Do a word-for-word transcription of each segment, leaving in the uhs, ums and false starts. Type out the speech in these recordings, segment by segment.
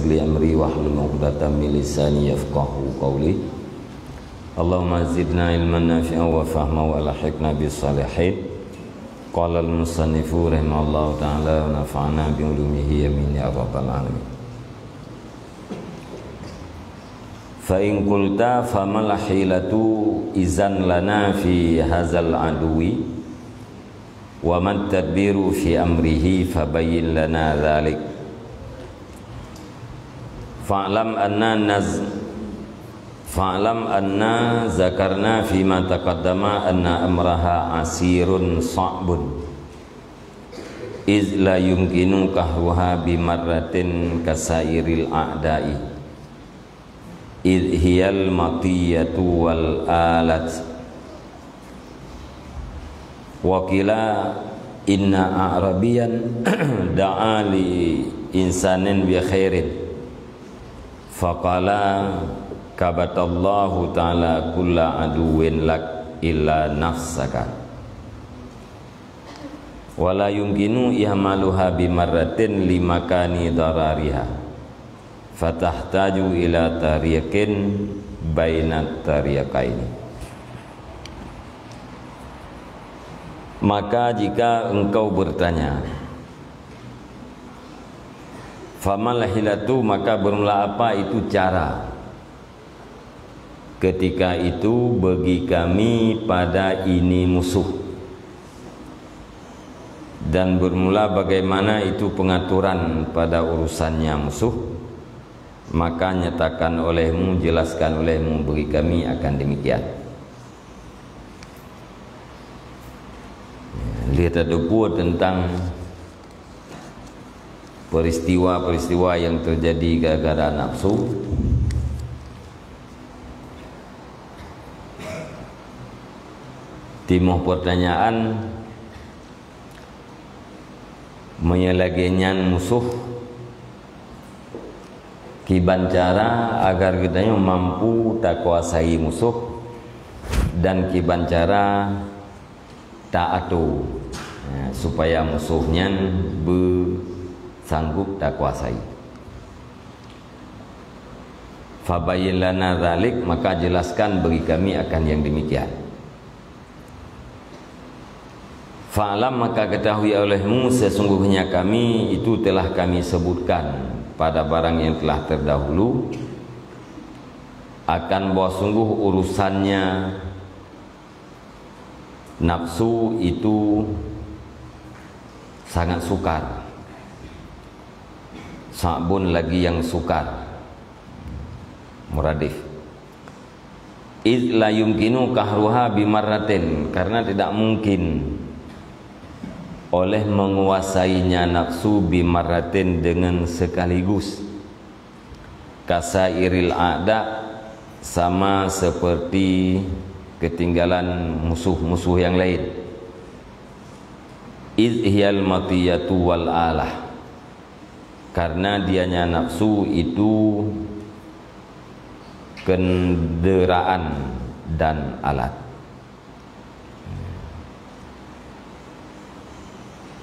li amri wahlul 'uqdatam min lisani yafqahu qawli. Allahumma zidna ilman nafi'an wa fahman wa alhiqna bis salihin. Qala al-musannifu rahimahullahu ta'ala wa nafa'na bi ulumihi, amin ya rabbal alamin. Fa in qulta famal hilatu izan lana fi hazal aduwi wa mat tadbiru fi amrihi fabayyin lana dhalik. Fa'lam anna naz-, fa'lam anna zakarna fima taqaddama anna amraha asirun sa'bun, iz la yumkinu qahruha bimarratin kasairil a'da'i, iz hiyal matiyatu wal alat. Wa qila inna a'rabiyan da'a li insanin bi khairin, faqala kabatallahu ta'ala kulla aduwwin lak illa nafsaka. Wa la yumkinu ihmaluha bimarratin limakani darariha, fatahtaju ila tariqin bainat tariqaini. Maka jika engkau bertanya, "Famal hilatu?" Maka bermula apa itu cara ketika itu bagi kami pada ini musuh, dan bermula bagaimana itu pengaturan pada urusannya musuh, maka nyatakan olehmu, jelaskan olehmu bagi kami akan demikian. Lihat ada buah tentang peristiwa-peristiwa yang terjadi gara-gara nafsu. Timoh pertanyaan, meunyoe lagée nyan musoh, kiban cara agar geutanyoe mampu takuasai musoh dan kiban cara ta-ato, ya, supaya musoh nyan beusanggup takuasai. Fabayyin lana dzalik, maka jelaskan bagi kami akan yang demikian. Fa'lam, maka ketahui olehmu, sesungguhnya kami itu telah kami sebutkan pada barang yang telah terdahulu, akan bahwa sungguh urusannya nafsu itu sangat sukar. Sa'bun, lagi yang sukar. Muradif. Id la yumkinu qahruha bimarratin, karena tidak mungkin oleh menguasainya nafsu bimarratin dengan sekaligus. Kasairil a'da, sama seperti ketinggalan musuh-musuh yang lain. Id hiyal matiyatu wal alah, karena dianya nafsu itu kenderaan dan alat.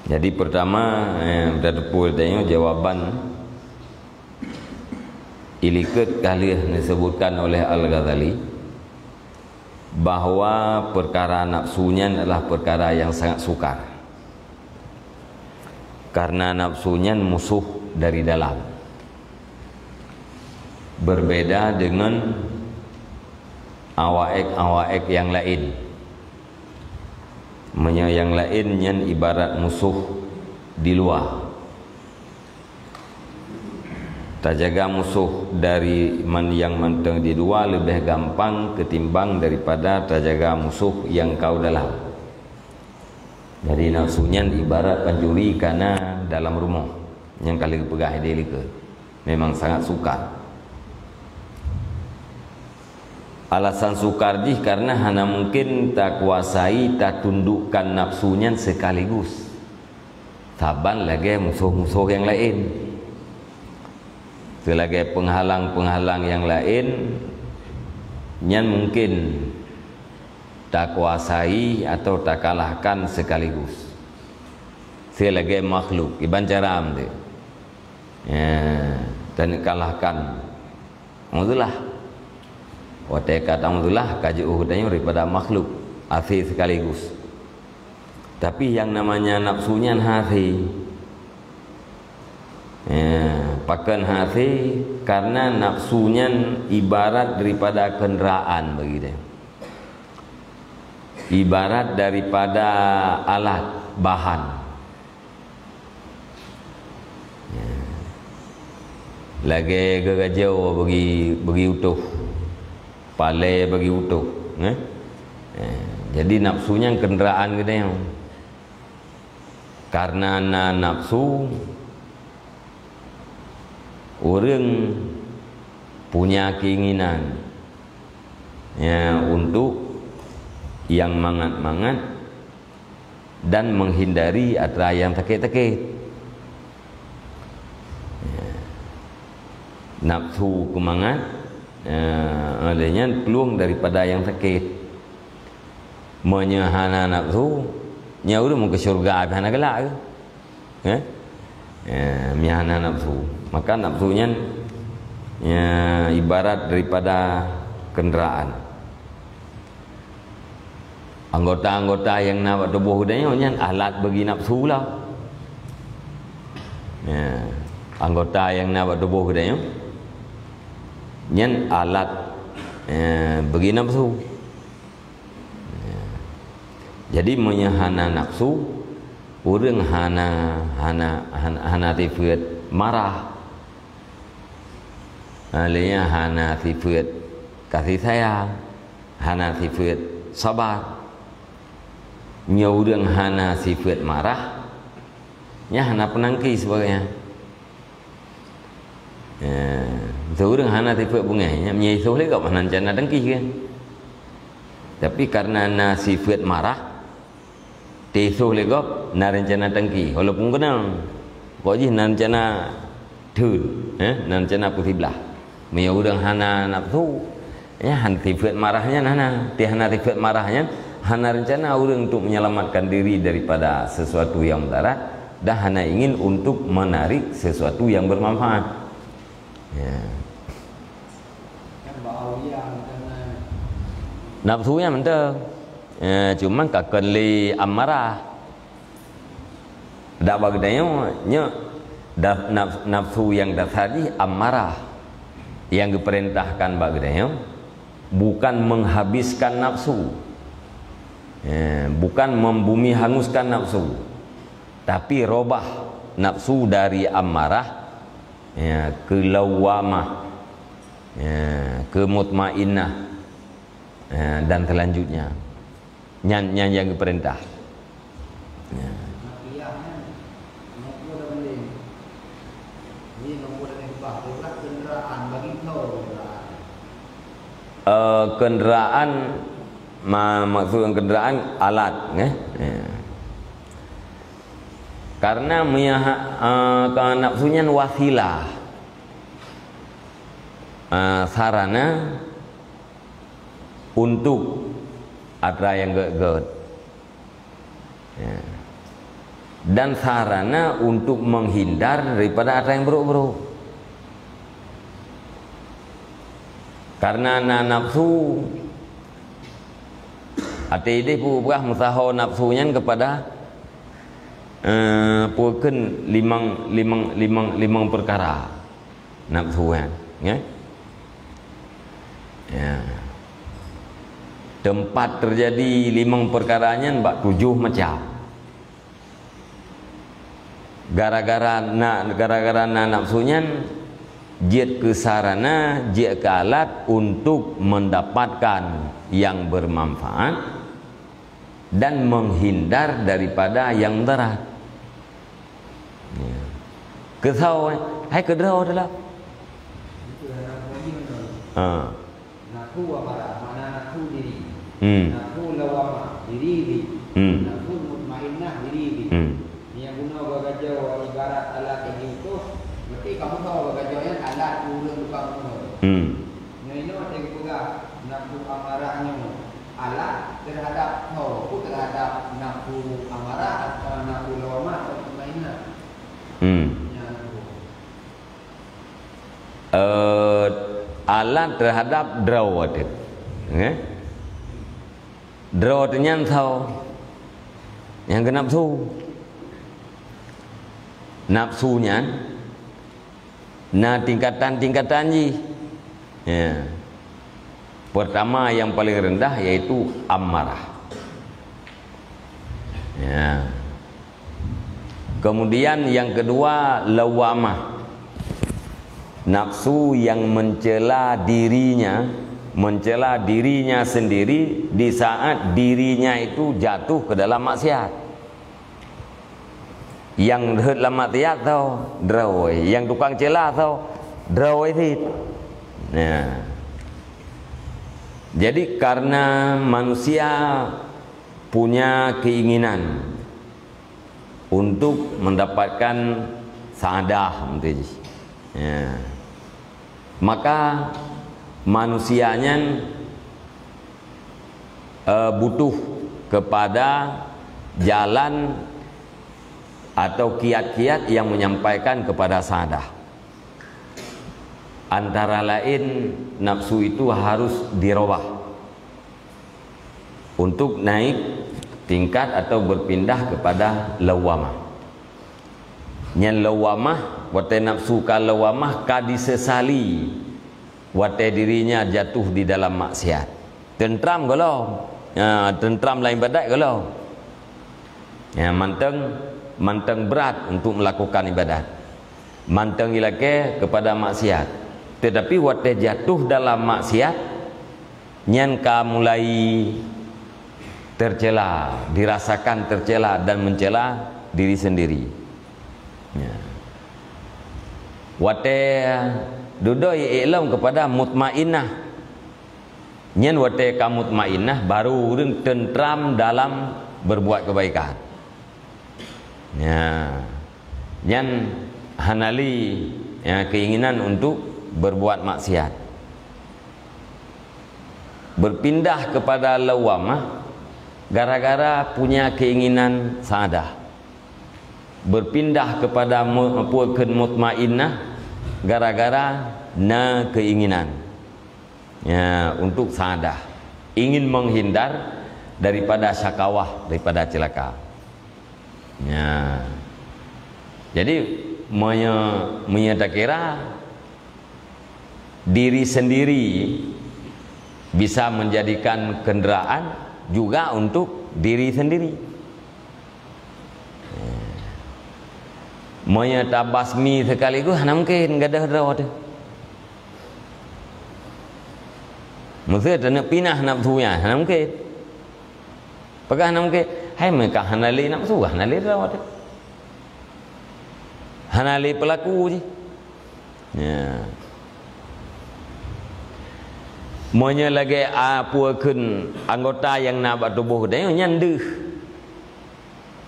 Jadi pertama, eh, kita tepuk tengok jawaban ilikot ka lheueh disebutkan oleh Al-Ghazali, bahwa perkara nafsu nyan adalah perkara yang sangat sukar. Karena nafsu nyan musuh dari dalam. Berbeda dengan awaek-awaek yang lain. Meunyoe yang lain nyan ibarat musoh di luwa. Tajaga musoh dari man-, yang mantong di luwa leubeh gampang ketimbang daripada tajaga musoh nyang kau dalam. Jadi nafsu nyan ibarat pancuri kana dalam rumoh nyang ka lheueh geupeugah idéh likot. Memang sangat sukar. Alasan sukar jih karena hana mungkin takuasai, tatundukkan nafsu nyan sekaligus. Saban lagée musoh-musoh nyang laén. Seulagée peunghalang-peunghalang nyang laén, nyan mungkin takuasai atau takalahkan sekaligus. Seulagée makhluk, iban cara am teuh. Ya, Dan kalahkan Mu'tazilah. Watée ka Mu'tazilah ka jiôh geutanyoe daripada makhluk, hasé sekaligus. Tapi yang namanya nafsu nyan hasé. Ya, pakon hasé, karena nafsu nyan ibarat daripada kenderaan bagi dia. Ibarat daripada alat, bahan. Ya. Lagée geugajoe bagi, bagi utoh. Palée bagi utoh, eh? Eh, jadi nafsu nyan kenderaan geutanyoe. Karena na nafsu, ureuëng punya keinginan, ya, untuk yang mangat-mangat dan menghindari atra yang sakét-sakét. Ya. Nafsu keumangat, ya, oleh nyan plueng daripada yang sakét. Meunyoe hana nafsu, nyan ureuëng meuke syurga hana galak ke? Eh? Ya, meunyoe hana nafsu. Maka nafsu nyan, ya, ibarat daripada kenderaan. Anggota-anggota nyang na bak tuboh geutanyoe nyan alat bagi nafsu lah. Ya, anggota nyang na bak tuboh geutanyoe nyan alat, ya, bagi nafsu. Ya. Jadi meunyoe hana nafsu, ureuëng hana, hana, hana, hana sifeuet marah. Ha, lé nyan hana sifeuet kasih sayang, hana sifeuet sabar. Nyoe ureuëng hana sifeuet marah, nyan hana peunangki sibagoe nyan. Ya, ureuëng hana sifeuet beungéh, nyan meunyoe isoh lé gob hana rencana teungki kan. Tapi karena na sifeuet marah, teusoh lé gob na rencana teungki, walaupun keunong. Pokok jih na rencana theun, eh, na rencana peusiblah. Meunyoe ureuëng hana nafsu, ya, hana sifeuet marah nyan hana. Ti hana sifeuet marah nyan, hana rencana ureuëng untuk menyelamatkan diri daripada sesuatu yang mudarat dan hana ingin untuk menarik sesuatu yang bermanfaat. Ya. Nafsu nyan mantong. Ya, cuman ka kon lé amarah. Dak bak geutanyoe, nyoe da-, naf-, nafsu nyang dasar jih amarah. Nyang geupeurintahkan bak geutanyoe bukan menghabiskan nafsu. Ya, bukan membumi hanguskan nafsu. Tapi robah nafsu dari amarah, ya, keu lawwamah, ya, keu mutmainnah, ya, dan selanjutnya. Nyan, nyan nyang geupeurintah. Ya. Eh, kenderaan, ma-, maksud kenderaan alat, eh? Ya. Karena meuiah, eh, ka nafsu nyan wasilah, eh, sarana untuk atra nyang gét-gét. Ya. Dan sarana untuk menghindar daripada atra nyang buruk-buruk. Karena na nafsu, até idéh peue peugah meusaho nafsu nyan kepada, eh, peue kheun limong, limong, limong, limong perkara. Nafsu nyan, ya. Ya. Tempat terjadi limong perkara nyan bak tujoh macam. Gara-gara na, gara-gara na nafsu nyan, jeuet keu sarana, jeuet keu alat untuk mendapatkan yang bermanfaat dan menghindar daripada yang mudarat. Ya. Keu saho, hai keudroe adalah. Ha. Nafsu amarah, makna nafsu diri. Hmm. Nafsu lawwamah, diri jih. Hmm. Nafsu mutmainnah, diri jih. Hmm. Nyang guna bagajoe ibarat alat nyang jiutus, berarti kamoe tahu bagajoe nyan alat ureueng tukang utus. Hmm. Nyoe inoe watée geupeugah nafsu amarah nyoe alat terhadap soe? Peue terhadap nafsu amarah atau nafsu lawwamah atau mutmainnah? Hmm. Nyan. Alat terhadap droe teuh. Eh? Droe teuh nyan soe? Nyang keu nafsu. Nafsu nyan na tingkatan-tingkatan jih. Ya. Pertama, yang paling rendah, yaitu ammarah. Ya. Kemudian yang kedua, lawamah. Nafsu yang mencela dirinya, mencela dirinya sendiri di saat dirinya itu jatuh ke dalam maksiat. Nyang rhot lam maksiat soe? Droe. Nyang tukang cela soe? Droe cit. Nah. Jadi, karena manusia punya keinginan untuk mendapatkan saadah, ya, maka manusia nyan, eh, butuh kepada jalan atau kiat-kiat yang menyampaikan kepada saadah. Antara lain, nafsu itu harus dirubah untuk naik tingkat atau berpindah kepada lawamah. Nyan lawamah, watée nafsu ka lawamah, ka disesali watée dirinya jatuh di dalam maksiat. Teuntram gohlom. Ya, teuntram lam ibadat gohlom. Ya, mantong, mantong brat untuk melakukan ibadat. Mantong ilakée kepada maksiat. Tetapi watée jatuh dalam maksiat, nyan ka mulai tercela, dirasakan tercela dan mencela diri sendiri. Ya. Watée dudoe ék lom kepada mutmainnah. Nyan watée ka mutmainnah, baru ureuëng teuntram dalam berbuat kebaikan. Ya. Nyan hana lé, ya, keinginan untuk berbuat maksiat. Berpindah kepada lawamah gara-gara punya keinginan saadah. Berpindah kepada mu-, peue kheun mutmainnah gara-gara na keinginan. Ya, untuk saadah. Ingin menghindar daripada syakawah, daripada celaka. Ya. Jadi, meunyoe, meunyoe takira diri sendiri bisa menjadikan kenderaan juga untuk diri sendiri. Meunyoe tabasmi sekaligus, hana mungken gadôh droe teuh. Meusé taneuk pinah nafsu nyan, hana mungken. Peugah hana mungken, hai meuka hana lé nafsu, hana lé droe teuh. Hana lé peulaku jih. Ya. Meunyoe lagée a-, peue kheun anggota nyang na bak tuboh geutanyoe nyan deuh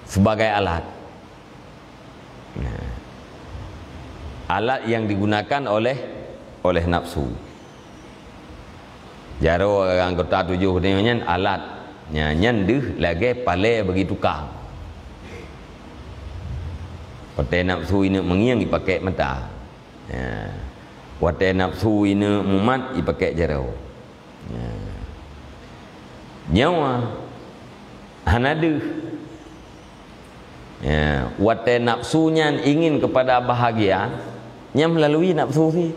sebagai alat. Nah, alat yang digunakan oleh, oleh nafsu. Jaroe anggota tujoh nyoe nyan alat. Nya, nyan deuh lagée palée bagi tukang. Watée nafsu ineuk meungieng, ipakék mata. Ya. Watée nafsu ineuk mumat, ipakék jaroe. Ya. Nyoe hana deuh. Ya, watée nafsu nyan ingin kepada bahagia, nyan melalui nafsu sih.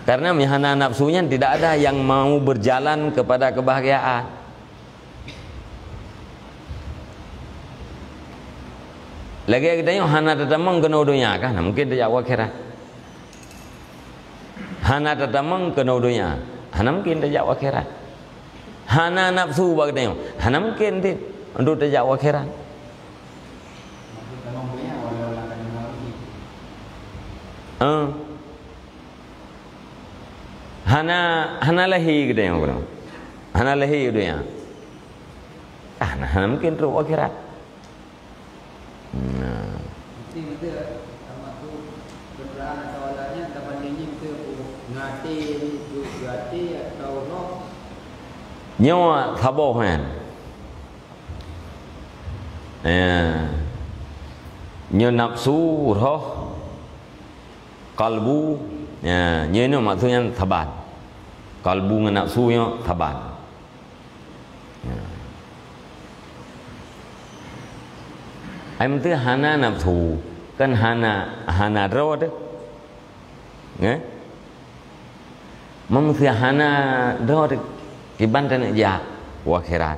Karena meunyoe hana nafsu nyan, tidak ada yang mau berjalan kepada kebahagiaan. Lagée geutanyoe hana tatamong keunoe donya kah, hana mungken tajak u akhirat. Hana tatamong keunoe donya, hana mungken tajak u akhirat. Hana nafsu bak geutanyoe, hana mungken cit untuk tajak u akhirat. Eh. Hana, hana lahé geutanyoe, hana lahé donya. Ah, nah, hana mungken trok u akhirat. Nah. Mesti betul, sama tu kenderaan atau alatnya, tak banding ni betul, ngelatih ni, tu, ngelatih atau roh. Nyoe saboh nyan. Ya. Nyoe nafsu, roh, Qalbu, ya, nyoe nyoe maksudnya saban. Qalbu ngon nafsu nyoe saban. Ya. Ai meunteue hana nafsu, kan hana, hana droe teuh. Nggih? Meunteue hana droe teuh, kiban taneuk jak u akhirat.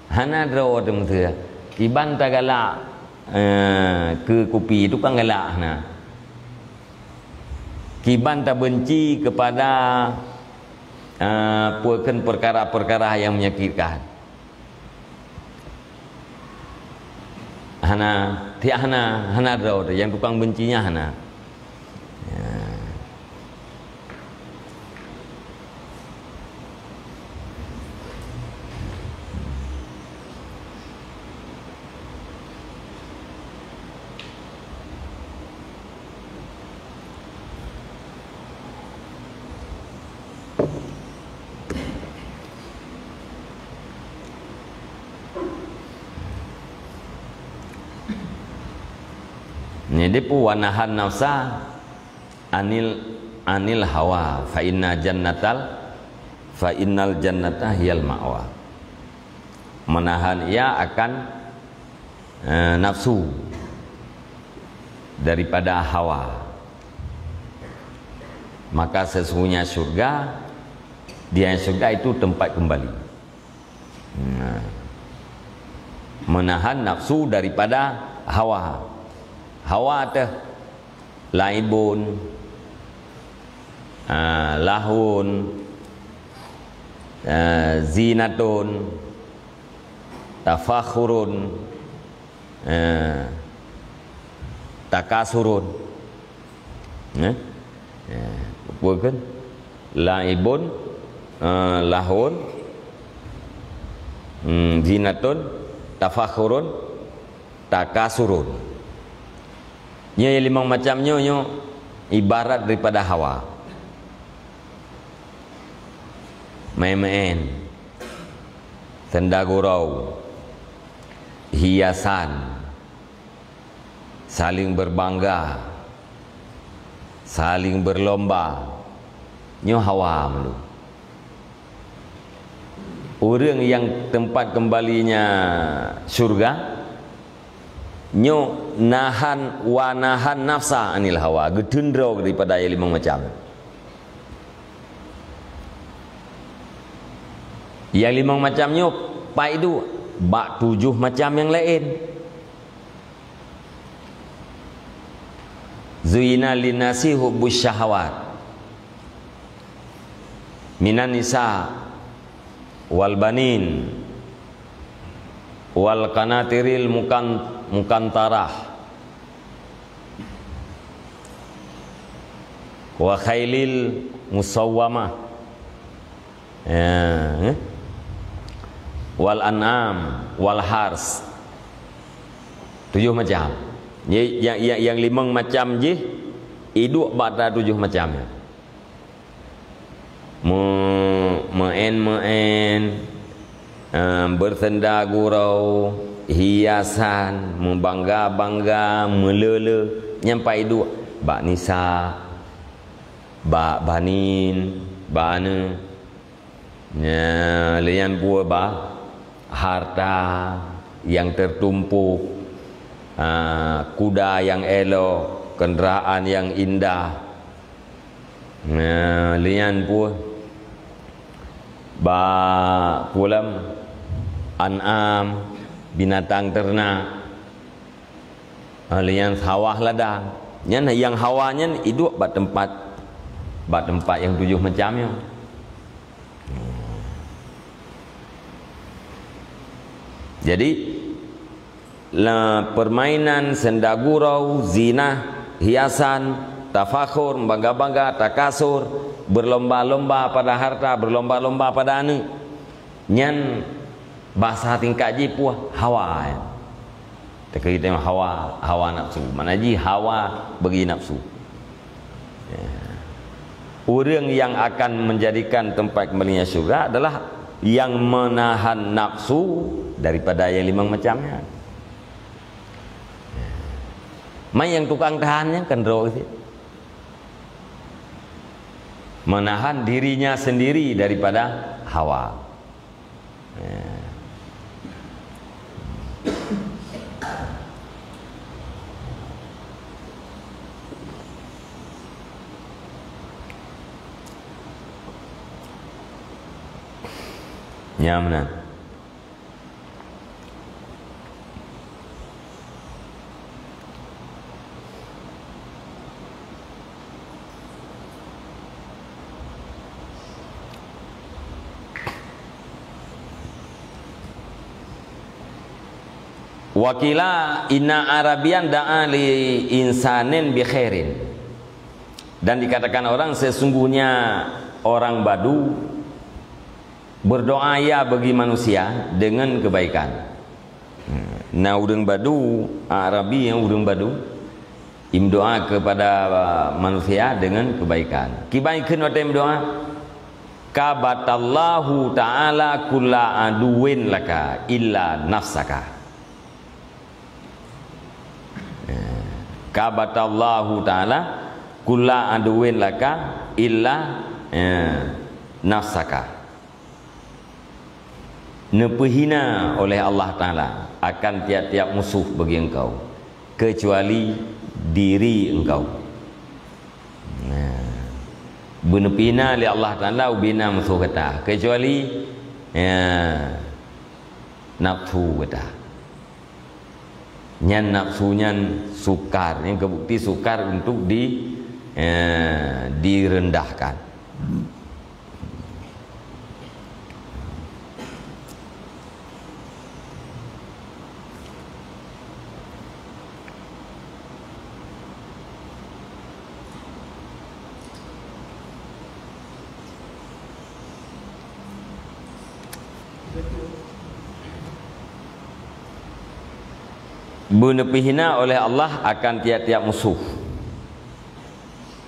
Hana droe teuh meunteue, kiban tagalak, eh, keu kupi tukang galak hana. Kiban tabenci keupada, eh, peue kheun, peukara-peukara nyang menyakitkan. Hana, tiak hana, hana droe teuh, nyang tukang benci nyan hana. Ya. Jadi, pu wa nahan nafsa anil, anil hawa, fa inna jannatal, fa innal jannata hiyal ma'wa. Menahan ia akan, eh, nafsu daripada hawa. Maka sesungguhnya syurga, dia syurga itu tempat kembali. Nah. Menahan nafsu daripada hawa. Hawa teuh laibun, ah, lahun, ah, zinatun, tafakhurun, eh, takasurun. Eh? Eh, apa kan? Laibun, eh, lahun, hmm, zinatun, tafakhurun, takasurun. Nyoe limong macam nyoe, nyoe ibarat daripada hawa. Main-main, senda gurau, hiasan, saling berbangga, saling berlomba. Nyoe hawa meunurot. Ureuëng nyang tempat kembalinya syurga, nyoe nahan, wa nahan nafsa anil hawa, geuteundroe daripada nyang limong macam. Nyang limong macam nyoe pai duek bak tujoh macam nyang laén. Zuyina linnasi hubbus syahawat minan nisa wal banin wal qanatiril mukan-, mukantarah wa khailil musawwamah, ya, eh? Wal an'am wal hars. Tujoh macam. Jadi, nyang, nyang, nyang limong macam jih iduek bak tujoh macam nyan. Me-, meu'en-meu'en, eh, beusenda gurau, hiasan, meubangga-bangga, meuleule, nyan pai duek bak nisa, bak banin, bak aneuëk. Nya, lé nyan peue bah, harta nyang teutumpôk, ah, kuda nyang élok, keundaraan nyang indah. Nah, lé nyan peue? Bak pulam an'am, binatang ternak. Ah, lé nyan sawah ladang. Nyan nyang hawa nyan iduek bak teumpat, bak teumpat nyang tujoh macam nyoe. Jadi, la-, permainan, senda gurau, zinah, hiasan, tafakhur, bangga-bangga, takasur, berlomba-lomba pada harta, berlomba-lomba pada aneuëk. Nyan bahasa tingkat jih peue? Hawa. Teuka kita hawa, hawa nafsu. Makna jih hawa bagi nafsu. Ya. Ureuëng nyang akan menjadikan tempat kembalinya syurga adalah nyang menahan nafsu daripada nyang limong macam nyan. Man nyang tukang tahan nyan kan droe cit. Menahan dirinya sendiri daripada hawa. Ya. Nyan meunan. Wa qila inna Arabiyan da'a li insanin bi khairin. Dan dikatakan orang, sesungguhnya orang Badu berdoa ia bagi manusia dengan kebaikan. Na ureuëng Badu, Arabi nyang ureuëng Badu, imeudoa kepada manusia dengan kebaikan. Kiban kheun watée meudoa, "Kabatallahu ta'ala kulla aduwin laka illa nafsaka." Ya. "Kabatallahu ta'ala kulla aduwin laka illa, ya, nafsaka." Neupeuhina oleh Allah Taala akan tiap-tiap musuh bagi engkau, kecuali diri engkau. Nah, beuneupeuhina lé Allah Taala ubena musuh gata, kecuali, ya, nafsu gata. Nyan nafsu nyan sukar, nyan keubukti sukar untuk di, eh, direndahkan. Beuneupeuhina oleh Allah akan tiap-tiap musuh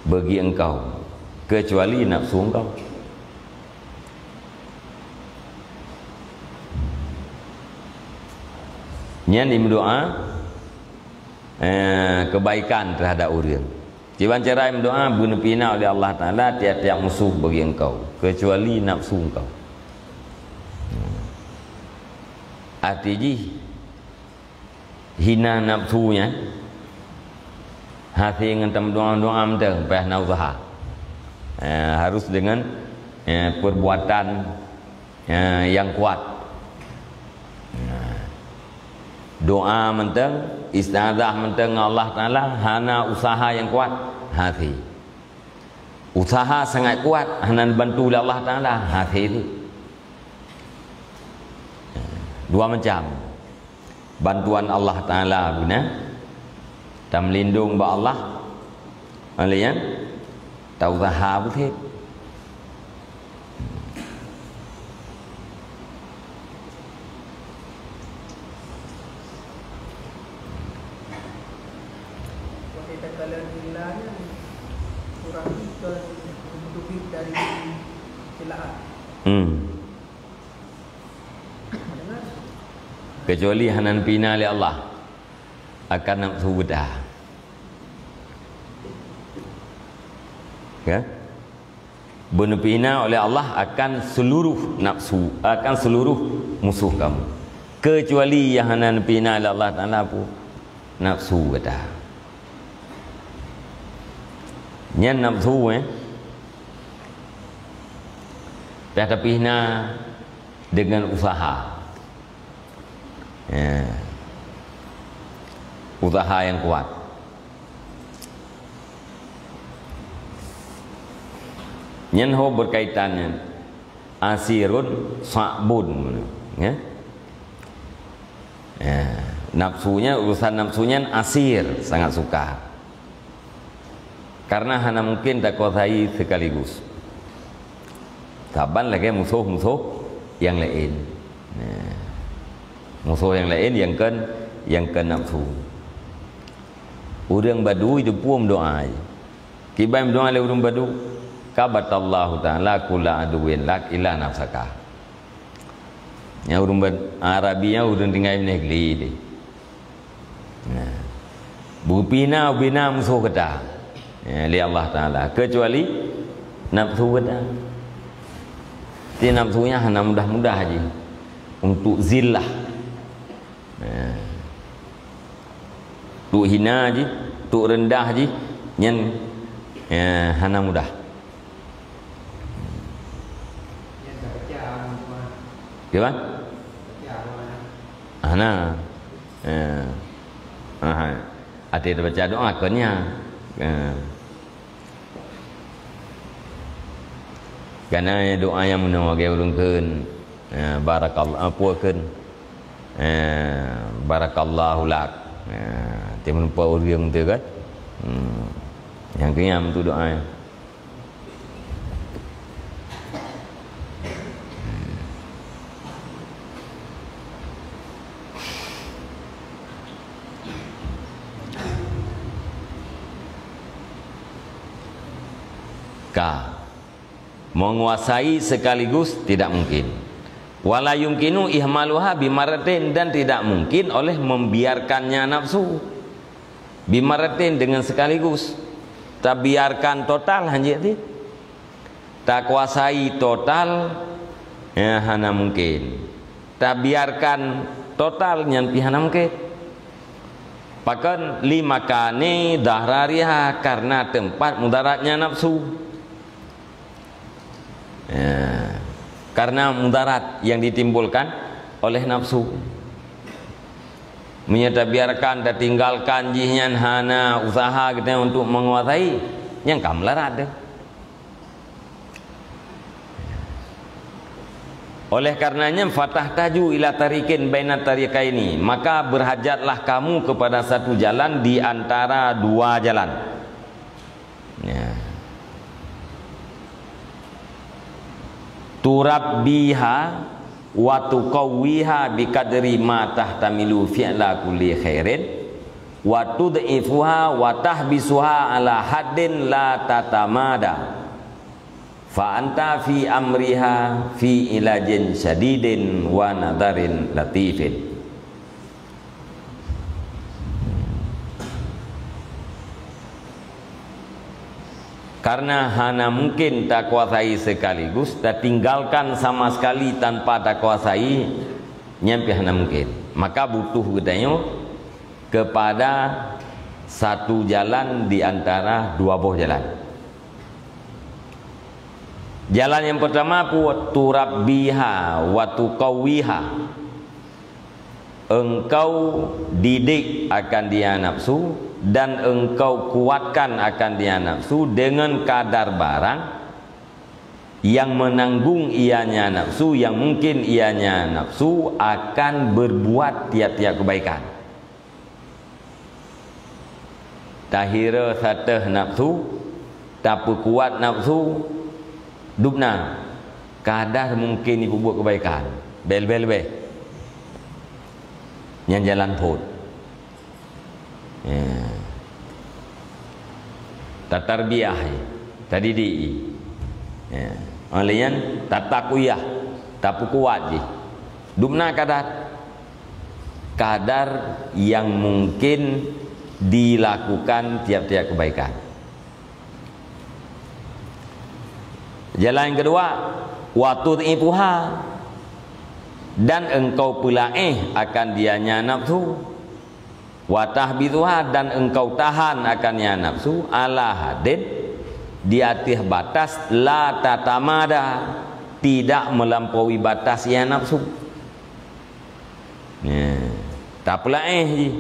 bagi engkau, kecuali nafsu engkau. Nyan imeudoa, eh, kebaikan terhadap ureuëng. Kiban cara imeudoa, beuneupeuhina oleh Allah Taala tiap-tiap musuh bagi engkau, kecuali nafsu engkau. Arti jih, hina nafsu nyan, hase ngon tameudoa-doa mantong, payah na useuha. Eh, harus dengan, eh, perbuatan, eh, nyang kuat. Nah, doa mantong, istiazah mantong ngon Allah Taala, hana useuha nyang kuat, hase. Useuha sangat kuat, hana neubantu lé Allah Taala, hase. Dua macam. Bantuan Allah Taala beuna, tameulindong bak Allah, laén nyan, tauseuha beuthat. Hmm. Kecuali hana neupeuhina lé Allah akan nafsu gata. Ya? Beuneupeuhina oleh Allah akan seluruh nafsu, akan seluruh musuh kamu. Kecuali nyang hana neupeuhina lé Allah Taala peue? Nafsu gata. Nyan nafsu, eh, payah tapeuhina dengan useuha. Ya. Useuha nyang kuat. Nyan ho berkaitan nyan. Asirun sa'bun, ya. Ya, nafsu nyan, urusan nafsu nyan asir, sangat sukar. Karena hana mungkin takuasai sekaligus. Saban lagée musoh-musoh nyang laén. Nah, musoh nyang laén nyang kon, nyang kon nafsu. Ureuëng badu jiteupeue meudoá. Kiban meudoá lé ureuëng badu, "Kabatallahu ta'ala kulla aduwwin lak illa nafsaka." Nyang ureuëng ba-, Arabi nyan ureuëng tinggai negeri deh. Nah. Beupina ubena musoh gata, ya, lé Allah Taala, kecuali Nafsu gata. Ti nafsu nyan hana mudah-mudah jih untuk zillah. Eh. Untuk hina jih, untuk rendah jih, nyan, eh, hana mudah. Kiban? Hana. Eh. Aha. Até tabaca doa kon nyan. Eh. Kana doa nyang meunoe lagèe ureueng kheun, eh, barakall-, apa kheun? Eh, barakallahu lak. Eh, tiep meurupa ureueng tu kan? Hmm. Nyang keu nyan tu doa nyan. Ka. Menguasai sekaligus tidak mungkin. Wala yumkinu ihmaluha bimaratin, dan tidak mungkin oleh membiarkannya nafsu. Bimaratin dengan sekaligus. Tabiarkan total hanjeuet ti. Takuasai total, ya, hana mungkin. Tabiarkan total nyan pih hana mungkin. Pakon? Limakani darariha, karena tempat mudaratnya nafsu. Ya, karena mudarat yang ditimbulkan oleh nafsu. Meunyoe tabiarkan, tatinggalkan jih nyan hana usaha geutanyoe untuk menguasai, nyan ka meularat deh. Oleh karenanya, "Fatahtaju ila tariqin baina tariqaini," maka berhajatlah kamu kepada satu jalan di antara dua jalan. Ya. "Turabbiha wa tuqawwiha biqadri ma tahtamilu fi'la kulli khairin, wa tud'ifuha wa tahbisuha ala haddin la tatamada. Fa anta fi amriha fi ilajin syadidin wa nadarin latifin." Karena hana mungkin takuasai sekaligus, tatinggalkan sama sekali tanpa takuasai, nyan pih hana mungkin. Maka butuh geutanyoe kepada satu jalan di antara dua boh jalan. Jalan yang pertama, turabbiha wa tuqawwiha. Engkau didik akan dia nafsu dan engkau kuatkan akan dia nafsu dengan kadar barang yang menanggung ianya nafsu, yang mungkin ianya nafsu akan berbuat tiap-tiap kebaikan. Tahira satéh nafsu, tapeukuat nafsu, dubna kadar mungkin jipeubuet keubaikan. Bel-bel-bel. Nyan jalan phon. Ya. Tatarbiah, tadidik. Ya. Oleh nyan, tatakuyah, tapeukuat jih. Dubna kadar. Kadar yang mungkin dilakukan tiap-tiap kebaikan. Jalan yang kedua, wa tud'ifuha, dan engkau peulaéh akan dianya nafsu, wa tahbisuha, dan engkau tahan akan nya nafsu, ala haddin, di ateueh batas, la tatamada, tidak melampaui batas nya nafsu. Nya, tapeulaéh jih.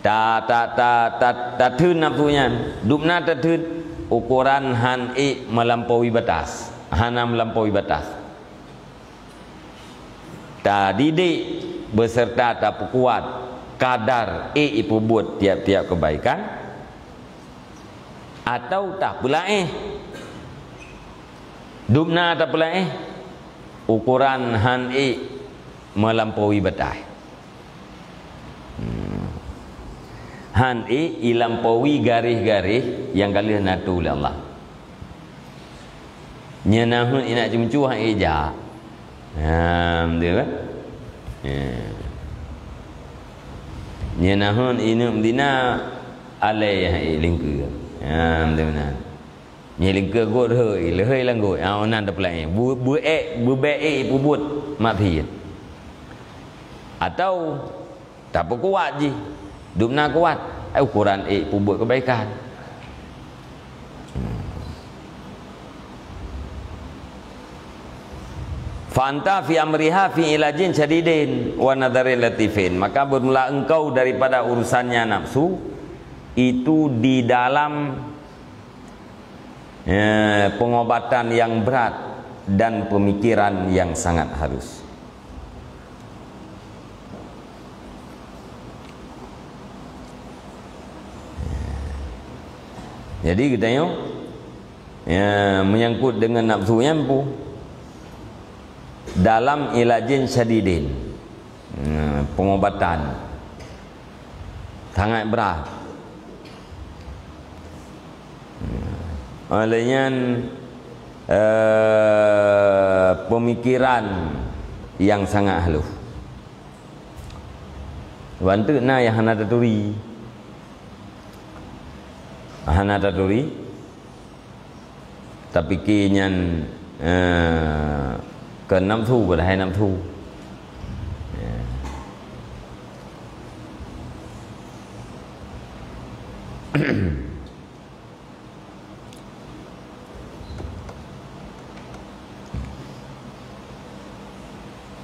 Ta, ta, ta, ta, tatheun nafsu nyan. Dubna tatheun ukoran han ék melampaui batas. Hana melampaui batas. Tadidik beserta tapeukuat kadar ék jipeubuet tiap-tiap keubaikan. Atawa tapeulaéh. Dubna tapeulaéh, ukoran han ék melampaui batas. Hmm. Han ék ilampaui garéh-garéh nyang ka lheueh na tuléh lé Allah. Nyan na heuet inak ceumeucue han ék jak. Nah, beutôi kan? Ya. Nyan na heuet ineuk meudina alai han ék lingkeu. Nah, beutôi meunan. Nyilingke got hei, lehei lam got. Ah, nan teupeulai. Bu-, bu-, ék, bubé ék peubuet maksiat. Atau tapeukuat jih. Dubna kuat. Ai ukuran ék peubuet kebaikan. Fanta fi amriha fi ilajin syadidin wa nadharin latifin. Maka bermula engkau daripada urusannya nafsu itu di dalam eh, pengobatan yang berat dan pemikiran yang sangat halus. Jadi kita nyoe, ya, menyangkut dengan nafsu nyan pu dalam ilajin syadidin. Hmm, pengobatan sangat berat. Oleh nyan, eh, pemikiran yang sangat halus. Bantuk na yang hana taturi. Hana taturi. Tapike nyan, eh, keu nafsu, padahai nafsu. Ya.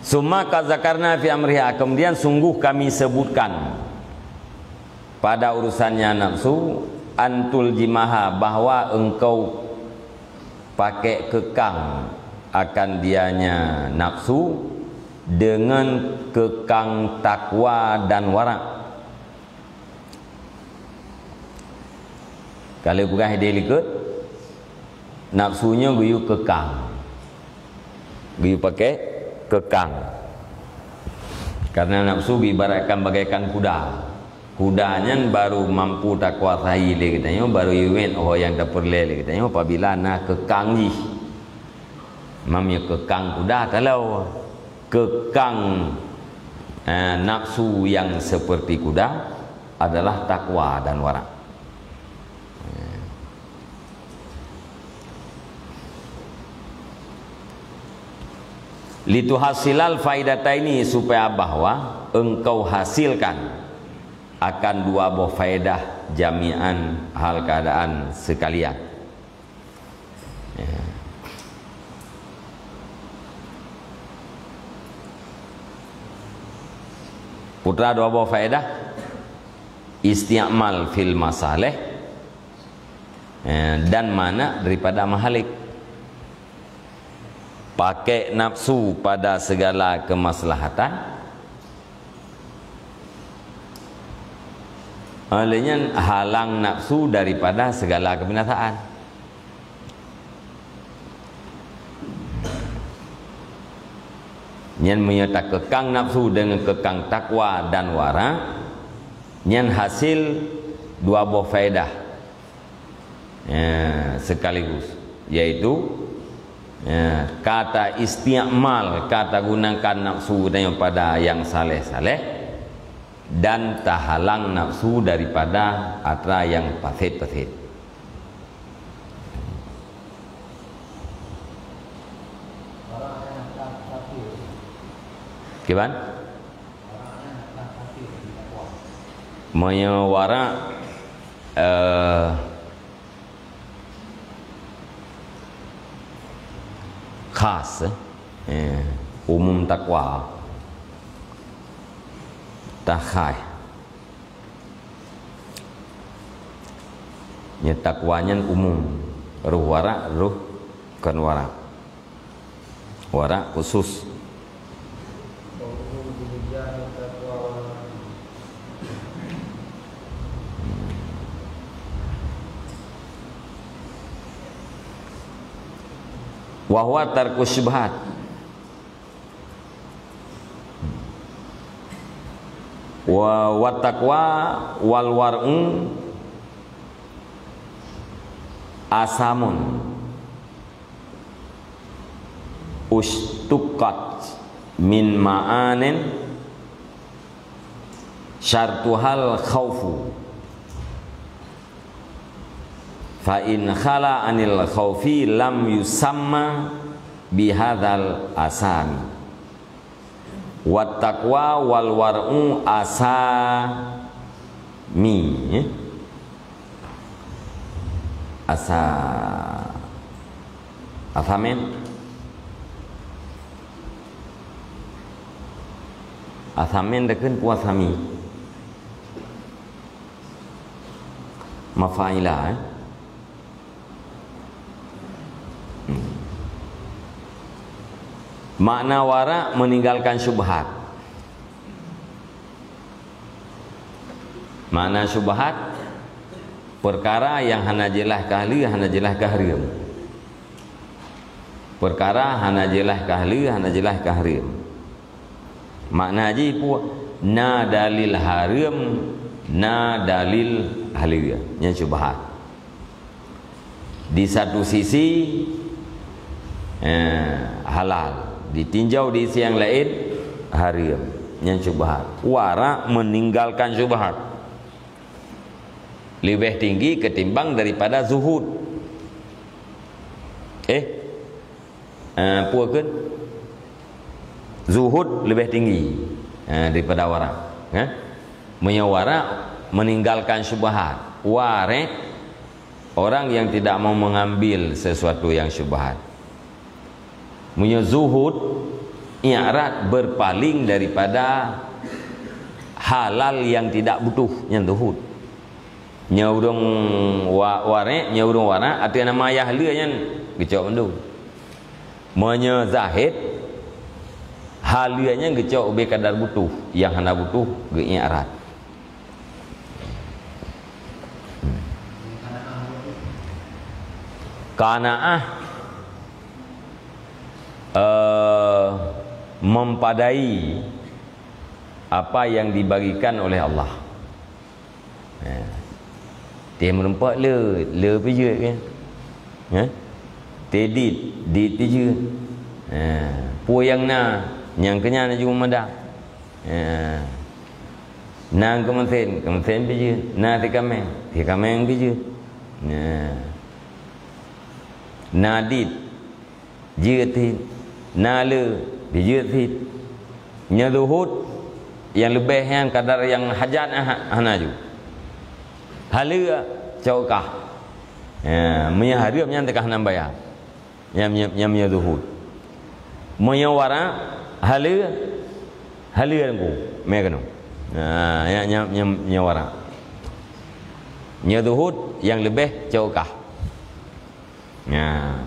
Summa qad zakarna fi amriha, kemudian sungguh kami sebutkan pada urusannya nafsu, antul jimaha, bahwa engkau pakai kekang akan dianya nafsu dengan kekang takwa dan warak. Kalau peugah di likot, nafsu nyoe geuyue kekang. Geuyue pakai kekang. Karena nafsu diibaratkan bagaikan kuda. Kuda nyan baru mampu takuasai lé geutanyoe, baru iwet oh nyang tapeureulée lé geutanyoe apabila na kekang jih. Mam ya kekang kuda talo. Kekang, eh, nafsu yang seperti kuda adalah takwa dan warak. Lituhasilal faidataini, supaya bahwa engkau hasilkan akan dua boh faedah jami'an hal keadaan sekalian. Ya. Putra dua boh faedah, isti'mal fil masalih, eh, dan mana daripada mahalik. Pakai nafsu pada segala kemaslahatan, oleh nyan halang nafsu daripada segala kebinasaan. Nyan meunyoe takekang nafsu deungon kekang takwa dan wara, nyan hasil dua boh faedah. Ya, sekaligus, yaitu, ya, ka taisti'mal, ka tagunakan nafsu tanyoe pada nyang saleh-saleh, dan tahalang nafsu daripada atra nyang paset-paset. Kiban? Meunyoe warak, eh, khas, eh, umum takwa, takhai. Nyan takwa nyan umum, roh warak, roh kon warak. Warak khusus. Wa huwa tarku syubhat. Wa, wa taqwa wal war'u asamun ushtuqat min ma'anin syartuhal khaufu. Fa in khala anil khaufi lam yusamma bihadzal asami. Wat taqwa wal wara'u asami. Asa-, asamin. Asamin takheun peue asami. Mafaila, eh. Hmm. Makna wara' meninggalkan syubhat. Makna syubhat, perkara nyang hana jeulaih ka haleue, hana jeulaih ka hareuem. Perkara hana jeulaih ka haleue, hana jeulaih ka hareuem. Makna jih peue? Na dalil hareuem, na dalil haleue. Nyan syubhat. Di satu sisi, eh, halal, ditinjau di sisi nyang laén hareuem. Nyan syubhat. Wara' meninggalkan syubhat. Leubeh tinggi ketimbang daripada zuhud. Eh, eh, peue kheun? Zuhud leubeh tinggi, eh, daripada wara'. Eh? Meunyoe wara' meninggalkan syubhat, warek orang yang tidak mau mengambil sesuatu yang syubhat. Meunyoe zuhud, i'rad, berpaling daripada halal yang tidak butuh, nyan zuhud. Nyoe ureueng wa-, warek, nyoe ureueng wara', ateueh nama nyang haleue nyan geucok mandum. Meunyoe zahid, haleue nyan geucok ubé kadar butuh, nyang hana butuh geu-i'rad. Qanaah, eh, mempadai apa yang dibagikan oleh Allah. Ha. Teuh meurumpok le, le pijeuet kan? Ha? Teuh dit, dit pijeuet. Ha. Peue nyang na, nyang keunyan laju meumada. Ha. Na keumeusén, keumeusén pijeuet. Na teuh kaméng, teuh kaméng pijeuet. Ha. Na dit, jeuet cit. Na le, jeuet cit. Nyoe zuhud nyang leubeh nyan kadar nyang hajat ha-, hana ju. Haleue cok kah. Ya, meunyoe hareuem nyan teuka hana baya. Nyam, nyam, nyam nyoe zuhud. Meunyoe wara', haleue, haleue Teungku. Mé keunoe. Nah, ya, nyam, nyam, nyoe wara'. Nyoe zuhud nyang leubeh cok kah. Nah.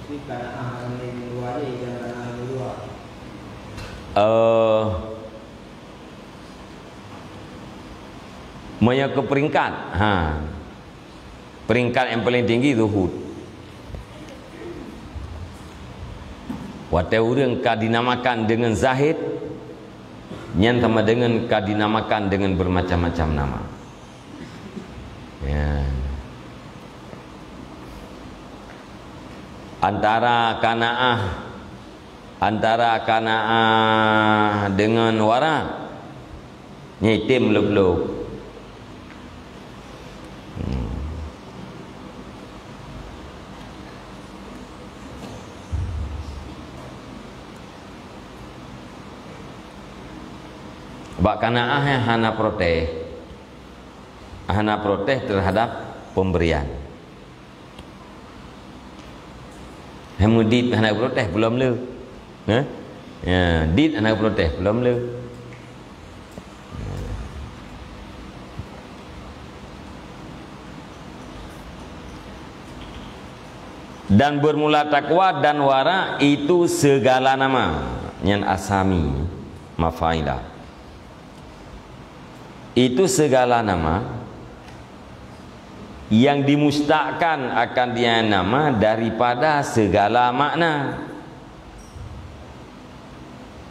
Tapi qanaah nyang luwa je, jangan qanaah nyang luwa. Eh, meunyoe keu peringkat, ha. Peringkat nyang paling tinggi zuhud. Watée ureuëng ka dinamakan deungon zahid, nyan sama deungon ka dinamakan deungon bermacam-macam nama. Ya. Antara qanaah, antara qanaah deungon wara', nyan item lôb-lôb. Hmm. Bak qanaah nyang hana protes. Hana protes terhadap pemberian. Hai meudit hana protes, peulom le. Hah? Ya, dit hana protes, peulom le. Dan bermula takwa dan wara' itu segala nama. Nyan asami, mafailah. Itu segala nama yang dimustakkan akan dia nama daripada segala makna.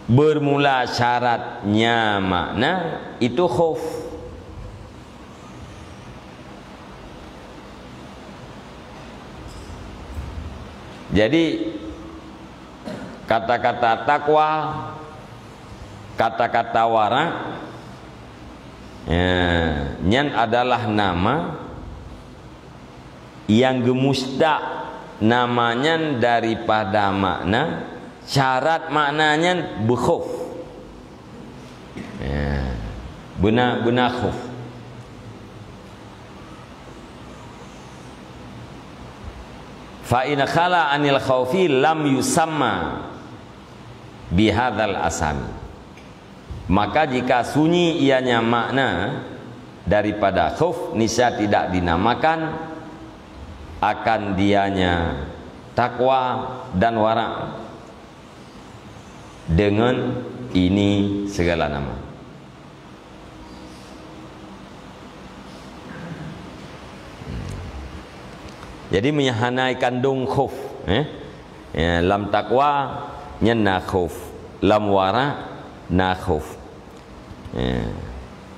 Bermula syaratnya makna itu khauf. Jadi, kata-kata takwa, kata-kata wara', ya, nyan adalah nama Nyang geumustaq nama nyan daripada makna, syarat makna nyan beukhof. Ya. Beuna, beuna khof. Fa in khala anil khaufi lam yusamma bihadzal asami. Maka jika sunyi ianya makna daripada khauf, niscaya tidak dinamakan akan dianya takwa dan wara' dengan ini segala nama. Jadi, meunyoe hana ikandong khauf, eh? Ya, lam takwa nyan na khauf, lam wara' na khauf. Ya.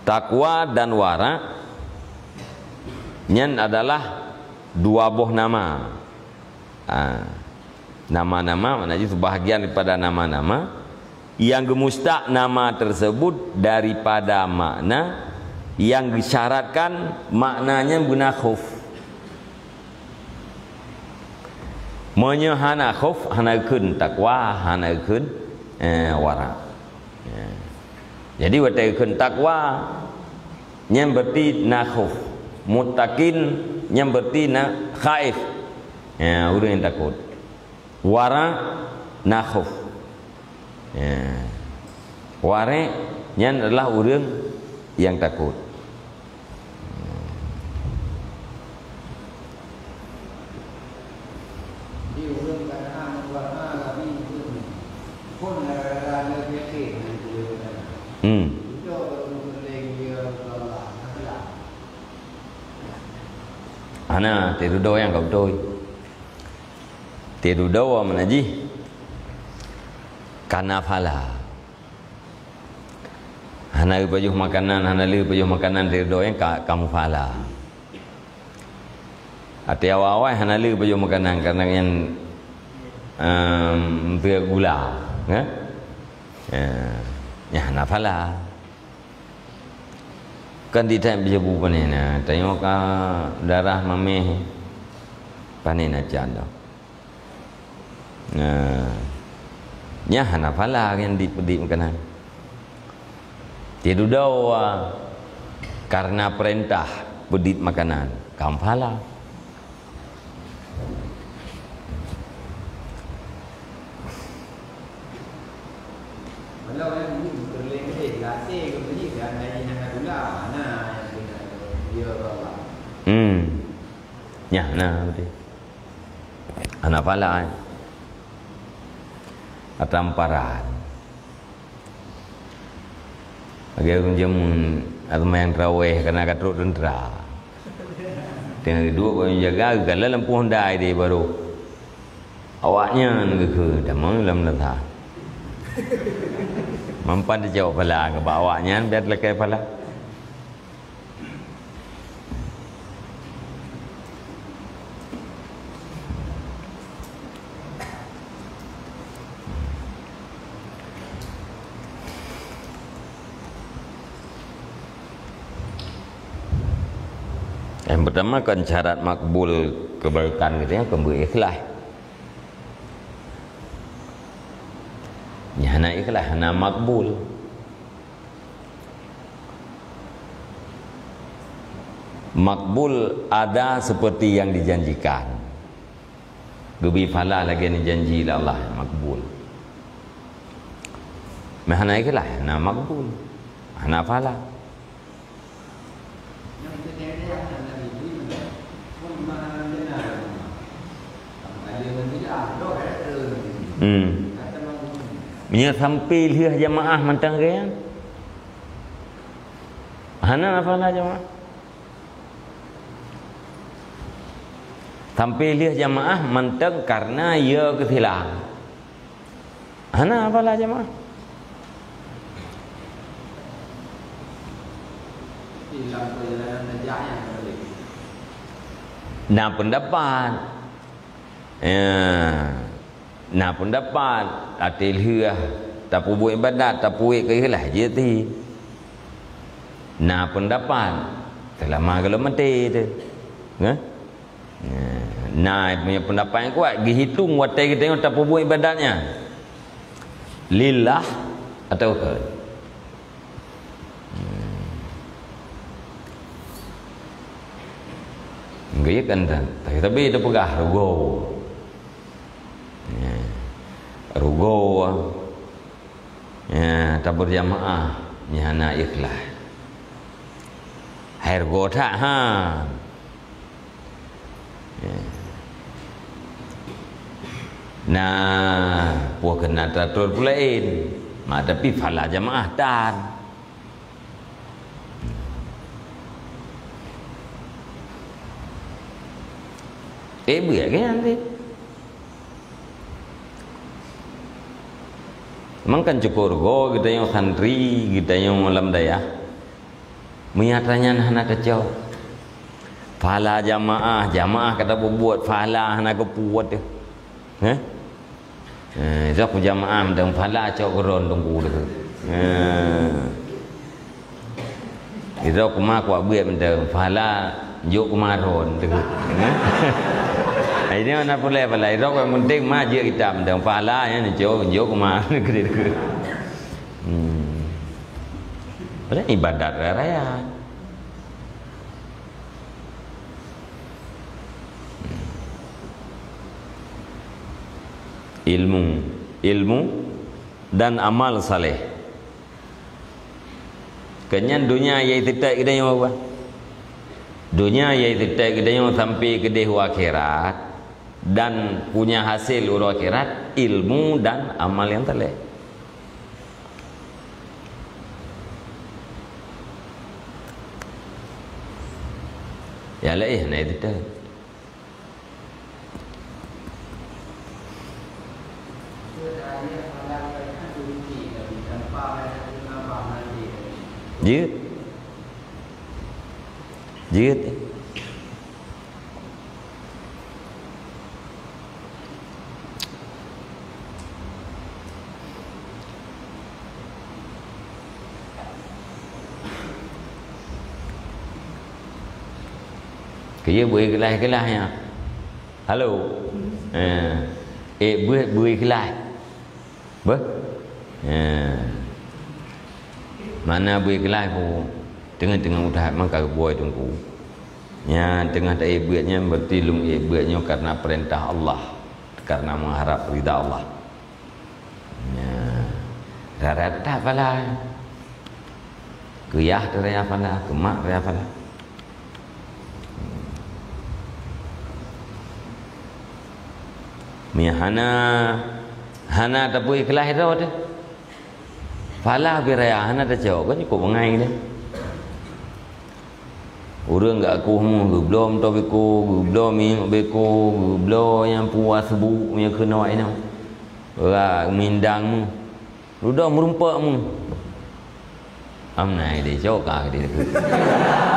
Takwa dan wara' nyan adalah dua boh nama. Ah, nama-nama, makna jih sebahagian daripada nama-nama yang geumustaq nama tersebut daripada makna yang disyaratkan maknanya beuna khauf. Meunyoe hana khauf, hana geukheun takwa, hana geukheun, eh, wara'. Ya. Jadi, watée geukheun takwa, nyan berarti na khauf. Muttaqin, nyan berarti na khaif. Ya, ureuëng nyang takot. Wara', na khauf. Ya. Wara', nyan adalah ureuëng nyang takot. Di ureuëng Kanaan nyang wara' Nabi Yusuf nyan, phon gara-gara lé peunyakét nyang geuleueh Kanaan. Hmm. Dudoe ureuëng peureulée geuyue Allah Taala. Hana, teududoe nyang ka beutôi. Teududoe makna jih kana phala. Hana geupajoh makanan, hana lé pajoh makanan, teududoe nyang ka, ka muphala. Até awai-awai hana lé pajoh makanan, karena nyan, em, beugula, kan? Ya, nyan hana phala. Kan di that beujabu pané na, tanyoe ka darah mamèh pané na can doh. Nah, nyan hana phala nyan di peudiek makanan. Teududoe karena peurintah peudiek makanan, ka muphala. Hmm. Nyan na beutôi. Hana phala, eh. Atamparan. Lagèe ureueng jameun, seumayang tarawèh kana ka trok teuntra. Teungoh duek bak jaga, geukalon lampôh hyundai di baroe. Awaknyan geukheun tamong lam meunasah. Mampan teucok phala keu bak awaknyan, biar teulakèe phala. Nyang peurtama kan syarat makbul keubeureukatan geutanyoe kan beu ikhlas. Nyang hana ikhlas hana makbul. Makbul ada seperti yang dijanjikan. Geubri phala lagèe nyang janji lé Allah, makbul. Meuhana ikhlas, hana makbul. Hana phala. Hmm. Meunyoe sampoe lheueh jamaah mantong geuh, hana phala jamaah. Sampoe lheueh jamaah mantong kareuna yö keusilang. Hana phala jamaah. Na peundapat. Ya. Na peundapat, até lheueh tapeubuet ibadat, tapeubuet keu ikhlas jeuet. Na peundapat, seulama gohlom maté teuh. Nah? Nah, punya pendapat yang kuat, geuhitong watèe geutanyoe tapeubuet ibadat nyan lillah atawa kön. Geuyeuk kan tan, tapi, tapi tapeugah rugoe. Ya. Rugoe. Ya, tabeurjamaah nyan hana ikhlas. Hai rugoe that, ha. Ya. Nah, peue keunan teuatur peue laén. Mak, tapi fala jamaah tan. Eh, beuet ke nyan teuh? Memang kan cukôp rugoe geutanyoe santri, geutanyoe lam dayah. Meunyo atra nyan hana tacok. Pahala jamaah, jamaah ka tapeubuet, pahala hana geupeubuet teuh. Heh? Eh, idroe ku jamaah mantong pahala cok keudroe teungku teuh. Eh. Idroe ku ma kuat beuet mantong, pahala jok ku ma ron teuh. Eh? Ai nyoe na pulai pahala, idroe ku nyang penting ma jeuet kitab mantong, pahala nyan jok, jok ku ma teuh. Hmm. Padahai ibadat raya-raya. Ilmu, ilmu dan amal saleh. Keu nyan donya nyang teutab geutanyoe, bah. Donya nyang teutab geutanyoe sampai keudeh u akhirat dan punya hasil uroe akhirat, ilmu dan amal nyang saleh. Ya laén na teutab. Jeuet. Jeuet. Keu jeuet beuet keulaih-keulaih nyan. Halo. Eh, eh, beuet beuet keulaih. Beuh? Eh. Mana beuet keulaih ku teungoh-teungoh udah mangka geuboh teungku. Nyan teungoh ta-ék beuet nyan berarti lôn ék beuet nyoe karena perintah Allah, karena mengharap ridha Allah. Nyan. Rara that pala. Keu yah teuh raya pala, keu mak raya pala. Meunyo hana, hana tapeuikhlaih droe teuh. Pala pih raya hana tacok, kan cukôp bangai deh. Ureueng geuaku mu, geubloe mantong beko, geubloe minyeuk beko, geubloe nyang puas bu, meunyo keunoe inoe. Rak mindang mu. Dudoe meurumpok mu. Amnai deh, cok ka deh.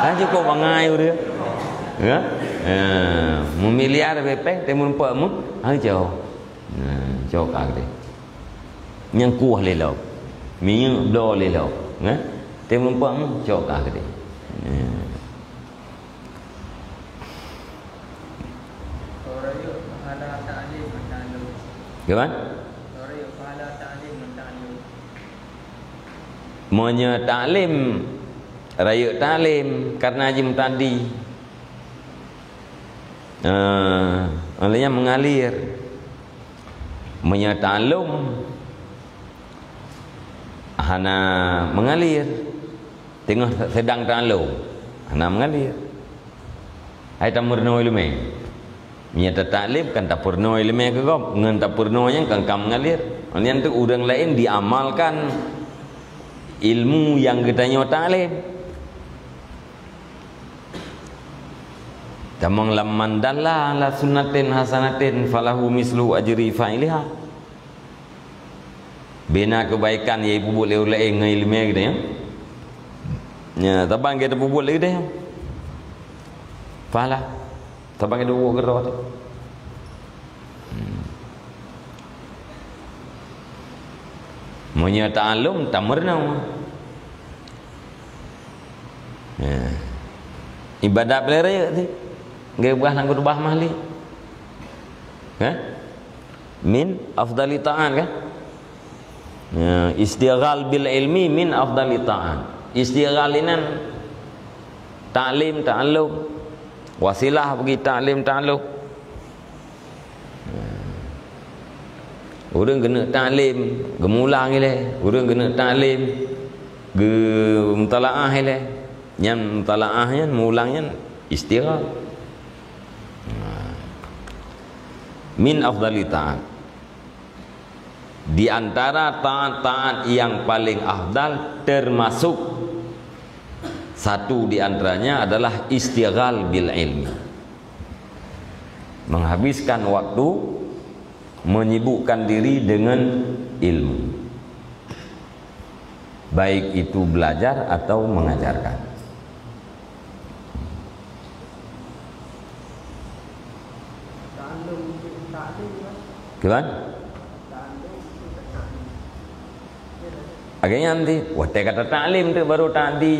Kan cukôp bangai ureueng. Ya? Ya. Meumiliar bepeng, teuh meurumpok mu, hana cok. Nah, cok ka deh. Nyang kuah lé lom. Minyeuk bloe lé lom. Nah, teuh meurumpok mu, cok ka deh. Nah. Gimana? Meunyoe taklim, rayeuk taklim karena jimeutanti. Eh, oleh nyan mengalir. Meunyoe ta'allum hana mengalir, teungoh sedang ta'allum hana mengalir. Hai tameurunoe ileumèe. Meunyoe tataklim kan tapeurunoe ileumèe keu gob, ngon tapeurunoe nyan kan ka mengalir. Nyan tu ureueng laén diamalkan ilmu nyang geutanyoe taklim. Tamong lam man dalla ala sunnatin hasanatin falahu mislu ajri fa'iliha. Bina keubaikan nyang peubuet lé ureueng laén ngon ileumèe geutanyoe. Nya, saban geutanyoe peubuet lé geutanyoe. Pahala. Saban geutanyoe peubuet keudroe teuh. Hmm. Meunyoe ta'allum, tameurunoe. Ya. Ibadat peureulèe rayeuk teuh. Geupeugah lam khutbah Mahli. Hah? Min afdali ta'at kan? Ya, istighal bil ilmi min afdali ta'at. Istighal inan taklim, ta'allum. Wasilah bagi taklim, ta'allum. Ureuëng keuneuk taklim, geumulang ilée. Ureuëng keuneuk taklim, geumutalaah ilée. Nyan mutalaah nyan, mulang nyan istighal. Nah. Min afdali ta'at. Di antara taat-taat yang paling afdal termasuk satu di antaranya adalah istighal bil ilmi. Menghabiskan waktu menyibukkan diri dengan ilmu. Baik itu belajar atau mengajarkan. Kiban? Agaknya nanti, watée ka tataklim tu baru ta'di.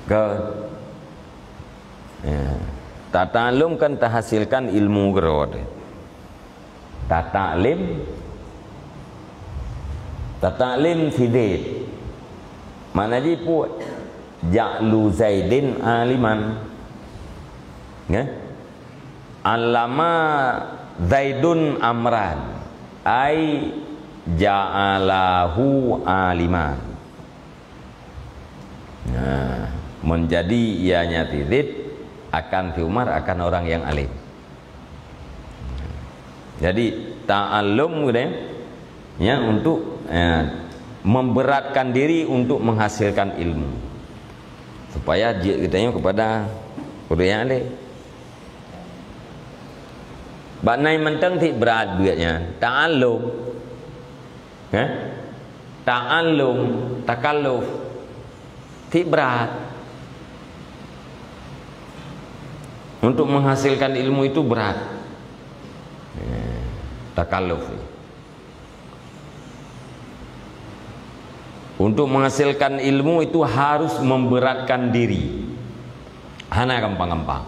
Ke Ya. Tataklim kan tahasilkan ilmu keudroe. Tataklim, tataklim si Zaid. Makna jih peue? Ja'lu Zaidin aliman. Ya? Allama Zaidun Amran. Ai ja'alahu aliman. Nah, menjadi ianya si Zaid akan si Umar akan orang yang alim. Jadi, ta'allum gitu ya, ya, untuk, eh, memberatkan diri untuk menghasilkan ilmu. Supaya jeuet geutanyoe kepada ureuëng nyang alim. Bak nyan mantong cit brat buet nyan, ta'allum. Eh? Ta'allum, takalluf. Cit brat. Untuk menghasilkan ilmu itu berat. Eh, takalluf. Untuk menghasilkan ilmu itu harus memberatkan diri. Hana gampang-gampang.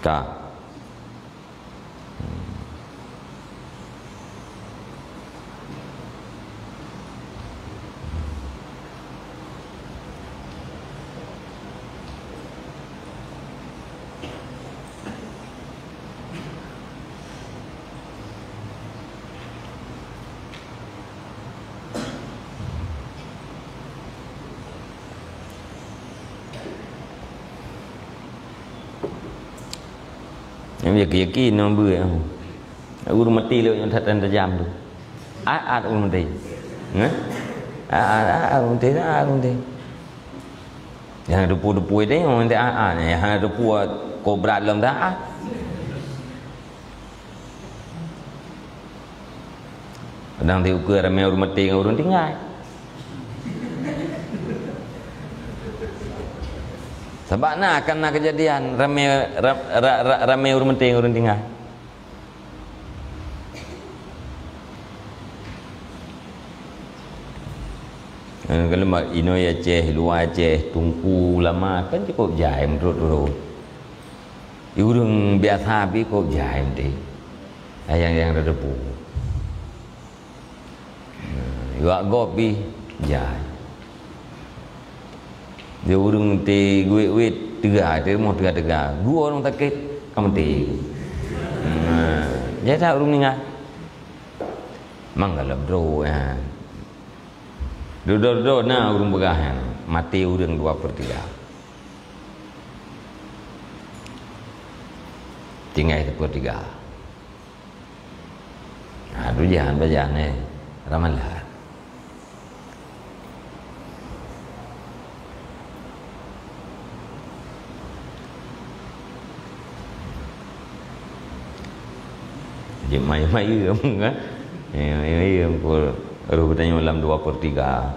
Ka. Nyang yakin-yakin nang beuet. Ureuëng maté lé nyang that-that tajam tu. At-at ureuëng maté. Hah? At-at, at-at ureuëng maté, at-at ureuëng maté. Nyang depu-depu itu nyang maté at-at, nyang hana depu kobra lom dah. Kadang diukeue ramé ureuëng maté ngon ureuëng tinggai. Sabab na akan na keujadian ramé, ra-, ra-, ra-, ramé ureuëng maté ngon ureuëng tinggai. Eh, kalau mak inoe Aceh, luwa Aceh, teungku ulama kan cukup jai meunurot ulôn. Ureuëng biasa pih kok jai meuti. Ayang-ayang rada pu. Nah, wak gob pih jai. Dia ureuëng meuti guet-guet teuga, di rumoh teuga-teuga. Gua ureuëng sakét ka meuti. Nah, jai that ureuëng ninggai. Mang galak droe nyan. Dudoe-dudoe na ureuëng peugah nyan, maté ureuëng dua per tiga. Tinggai sipeuer tiga. Ha, tu jahan pajan, eh. Ramalan. Jeuet mayeuem-mayeuem, kan? Eh, mayeuem-mayeuem, pun roh geutanyoe lam dua per tiga.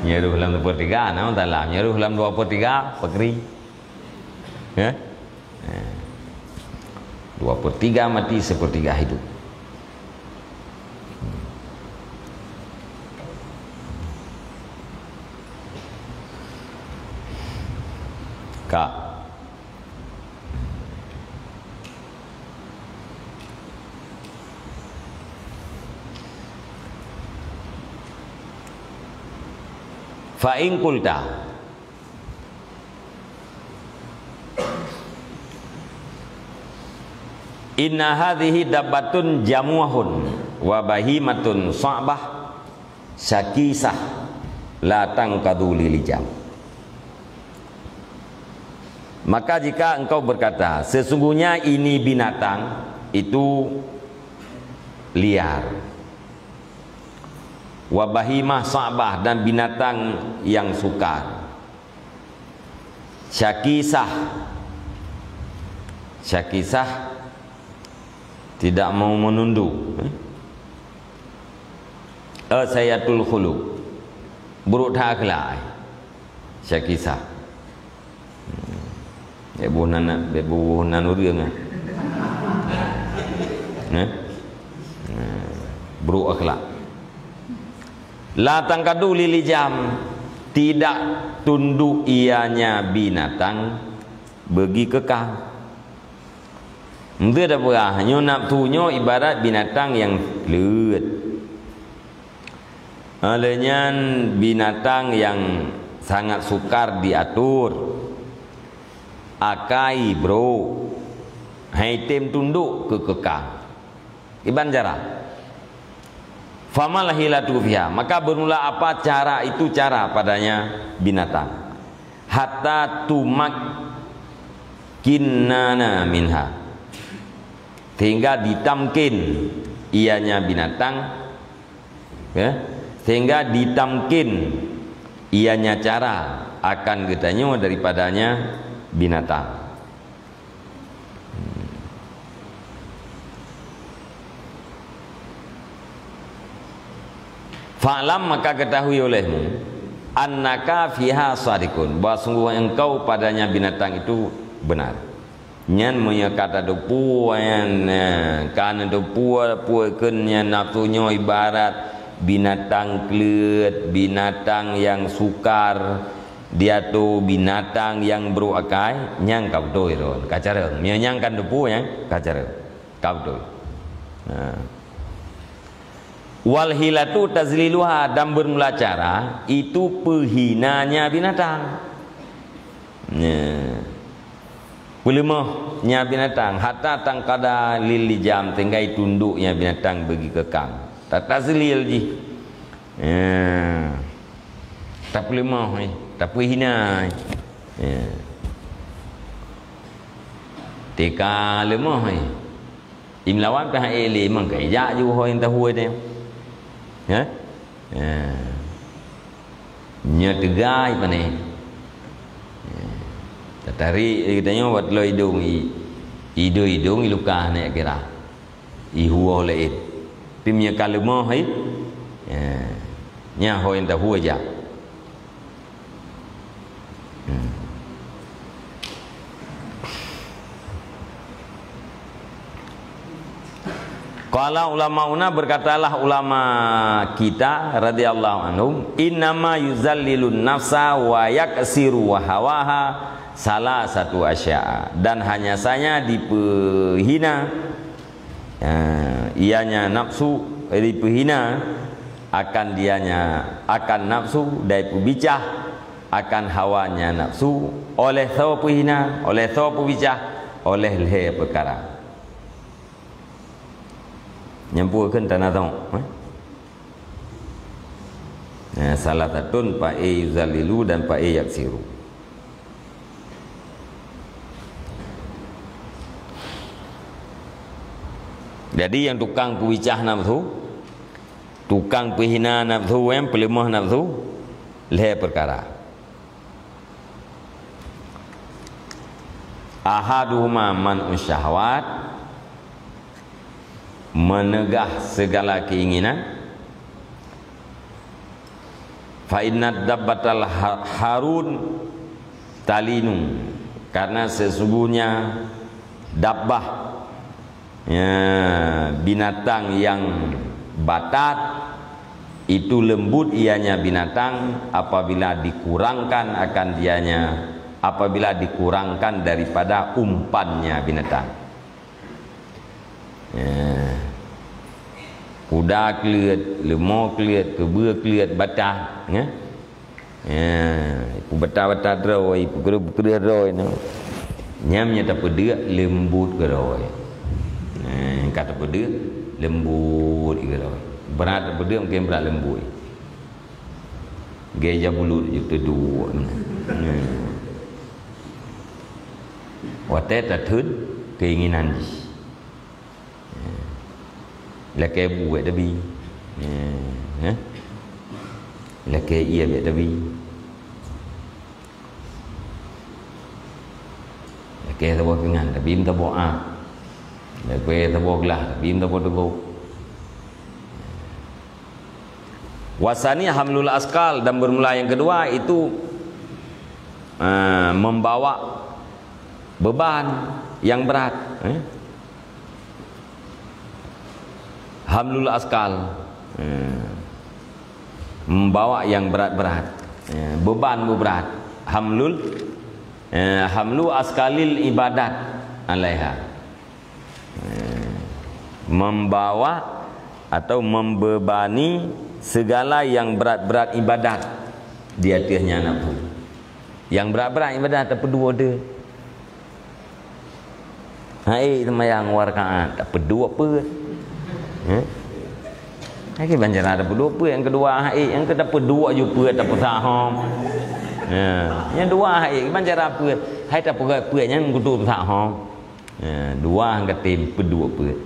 Nyoe roh lam dua per tiga, na masalah. Nyoe roh lam dua per tiga, pakri. Ya? Eh, dua per tiga mati, sepertiga hidup. Ka. Fa in qulta, inna hadhihi dabbatun jamuhun wa bahimatun sa'bah syakisah la tanqadu lil lijam. Maka jika engkau berkata, "Sesungguhnya ini binatang itu liar, wa bahimah sa'bah, dan binatang yang sukar, syakisah." Syakisah, tidak mau menunduk, eh? Sayyi'atul khuluq, buruk that akhlak, eh? Syakisah. Hmm. Bèk boh nan, bèk boh nan ureueng, eh? Eh? Eh, buruk akhlak. La tanqadu lil lijam, tidak tunduk ianya binatang bagi kekang. Enteuk tapeugah, nyoe nafsu nyoe ibarat binatang nyang kleuet. Lheueh nyan binatang nyang sangat sukar diatur. Akai brok, han item tunduk keu kekang. Kiban cara? Famal hilatu fiha, maka bermula apa cara itu, cara padanya binatang, hatta tumakkinana minha, sehingga ditamkin ianya binatang, ya, sehingga ditamkin ianya cara akan geutanyoe daripadanya binatang. Fa'lam, maka ketahui olehmu, annaka fiha shadiqun, bahwa sungguh engkau padanya binatang itu benar. Nyan meunyoe ka tateupeue nyan, eh, ka neuteupeue, peue kheun nyan nafsu nyoe ibarat binatang kleuet, binatang nyang sukar, diatur binatang nyang brok akai, nyan ka beutôi ron, ka carông. Meunyoe nyan ka neuteupeue nyan, ka carông. Ka beutôi. Nah. Wal hilatu tazliluha, dan bermula cara itu peuhinanya binatang. Nah. Peuleumoh nya binatang, hatta tanqada lil lijam, sehingga itunduk nya binatang bagi kekang. Tatazlil jih. Ya. Tapeuleumoh, eh. Tapeuhina, eh. Ya. Teuka leumoh, eh. Imlawan pih hana lé, mangkai jak ju ho nyang tahue teuh. Ha? Ha. Nyoe teuga i pané. Ha. Tatarék geutanyoe bak teulôi idong i, idong-idong i luka nèk kira. I huwoe laén. Tapi meunyoe ka leumoh i, ha. Nyan ho nyang tahue jak. Hmm. Qala ulamauna, berkatalah ulama kita radhiyallahu anhum, "Innama yuzallilun nafsa wa yaksiru hawaha salasatu asya'a." Dan hanya saja dipeuhina, ya, ianya nafsu, dipeuhina akan dianya, akan nafsu, dan peubicah akan hawanya nafsu, oleh soe peuhina, oleh soe peubicah, oleh lhèe peukara. Nyan peue kheun tanazok, eh? Nah, salasatun, pa'i yuzallilu dan pa'i yaksiru. Jadi, nyang tukang peubicah nafsu, tukang peuhina nafsu, nyang peuleumoh nafsu, lhèe peukara. Ahaduhuma man'u syahwat, meunegah segala keinginan. Fa inna dabbatal ha-, harun talinu, Karena sesungguhnya dabbah, ya, binatang yang batat, itu lembut ianya binatang apabila dikurangkan akan dianya, apabila dikurangkan daripada umpannya binatang. Ya. Kuda kleuet, leumo kleuet, keubeue kleuet, batat, ya. Ya, ipeubata-bata droe, ipeukreue-peukreue droe nyoe. Nyan meunyo tapeudeuek leumbot keudroe. Nah, ka tapeudeuek leumbot keudroe. Brat tapeudeuek mungken brat leumbot. Geujak bulut ju teuduek. Nah. Watèe tatheun keinginan jih. Lakèe bu bèk tabi. Eh, eh. Lakèe ié bèk tabi. Lakèe saboh pingan tabi meusaboh a. Lakèe saboh glah tabi meusaboh teugok. Wasani hamlul askal, dan bermula yang kedua itu, eh, membawa beban yang berat, eh. Hamlul askal, eh, membawa yang berat-berat, eh, beban berat. Hamlul, eh, hamlu askalil ibadat alaiha. Eh, membawa atau membebani segala yang berat-berat ibadat di ateueh nyan nafsu. Yang berat-berat ibadat tapeuduek deh. Hai seumayang dua rakaat, tapeuduek peuet. Eh? Hai kiban cara tapeuduek peuet, nyang keudua hai, nyang keu tapeuduek ju peuet, tapeusahoe. Ya, nyang dua hai, kiban cara peuet. Hai tapeuduek peuet nyan kutu peusahoe. Ya, dua han katem peuduek peuet.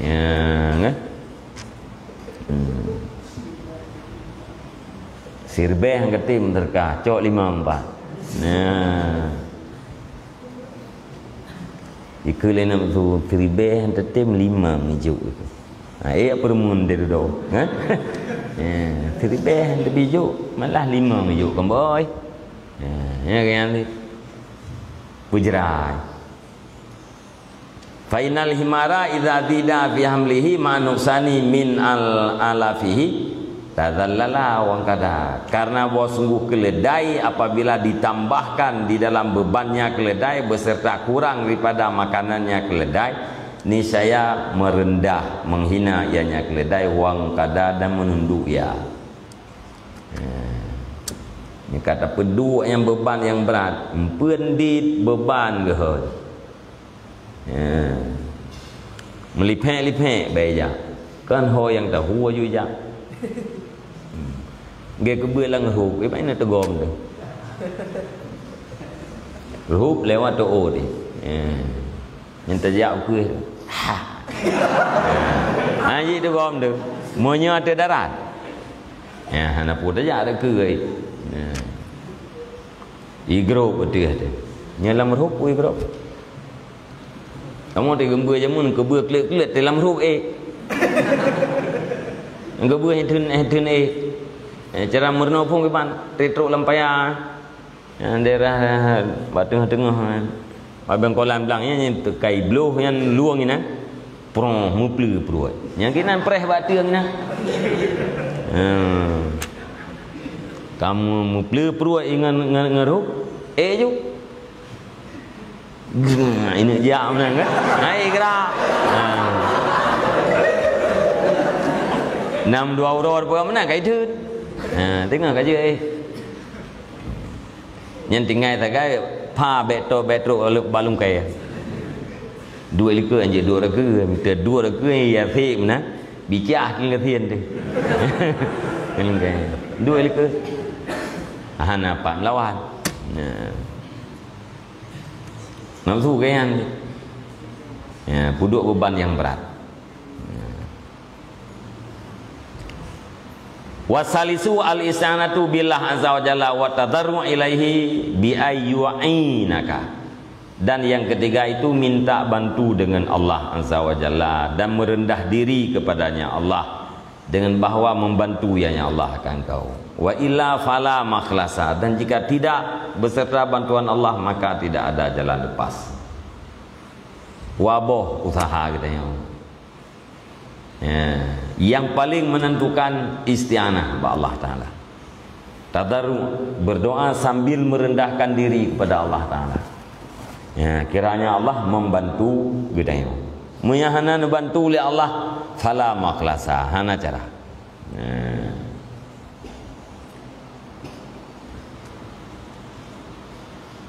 Ya, kan? Hmm. Siribèe han katem teuka, cok lima empat. Nah. Ikeu lé nafsu siribèe han tatem lima mijok itu. Ha, eh, apa rumun dia tu? Ha? Ya, siribèe han tabi jok, malah lima mijok kan, boy. Ya, ya kan? Pujrai. Fa innal himara idza zida fi hamlihi ma nuqsani min al-, alafihi tadzallala wa qada. Karena bahwa sungguh keledai apabila ditambahkan di dalam bebannya keledai beserta kurang daripada makanannya keledai, niscaya merendah, menghina ianya keledai, wa qada, dan menunduk ia. Nyan ka tapeuduek nyang beban nyang brat, empeuen dit beban geuhôi. Ya. Meulipék-lipék bèk jak. Kan ho nyang tahu aju jak. Hmm. Gé keubeue lam rhup, iban na teugom tu. Rhup lewat tu oh deh. Ya. Nyang tajak ukeue. Ha. Ha, ji teugom tu. Meunyoe ateueh darat. Ya, hana peue tajak ukeue. Ya. Igrop beuteuh teuh. Nyan lam rhup igrop. Kamoe teuh geumbeue jameun keubeue kleuet-kleuet teuh lam rhup ék. Geumbeue hitheun, hitheun ék. Eh, cara meurunoe phon kiban, teutrok lam paya. Nyan daerah bak teungoh-teungoh nyan. Bak bengkolan blang nyan, nyan teukai bloh nyan lueng inan. Prong, meupleu pruet. Nyang kinan preh bak teung inan. Hmm. Kamoe meupleu pruet ngon, ngon, ngon rhup, ék ju. Ineuk jak meunan kan? Hai geura. Ha. Nam dua uroe peue meunan kai theun. Ha, teungoh ka jeuet, eh. Nyan tinggai sagai pha bèk to bèk trok balung kai. Duek likot anjeuk duek rakeu, mita duek rakeu ya sik meunan. Bicah keu gasien teuh. Balung kai. Duek likot. Hana pat melawan. Nah. Nafsu gaya ni. Ya, peuduek beban nyang brat. Ya. Wasalisu al-isti'anatu billah azza wa jalla wa tadarru ilaihi bi ayyu'inaka. Dan yang ketiga itu minta bantu dengan Allah azza wa jalla dan merendah diri kepadanya Allah. dengan bahwa membantu ianya Allah akan engkau. Wa illa fala makhlasa, dan jika tidak beserta bantuan Allah, maka tidak ada jalan lepas. Waboh usaha kita nyoe. Ya, yang paling menentukan isti'anah bak Allah Taala. Tadarru, berdoa sambil merendahkan diri kepada Allah Taala. Ya, kiranya Allah membantu geutanyoe. Meunyo hana neubantu lé Allah, fala makhlasa, hana cara. Ya.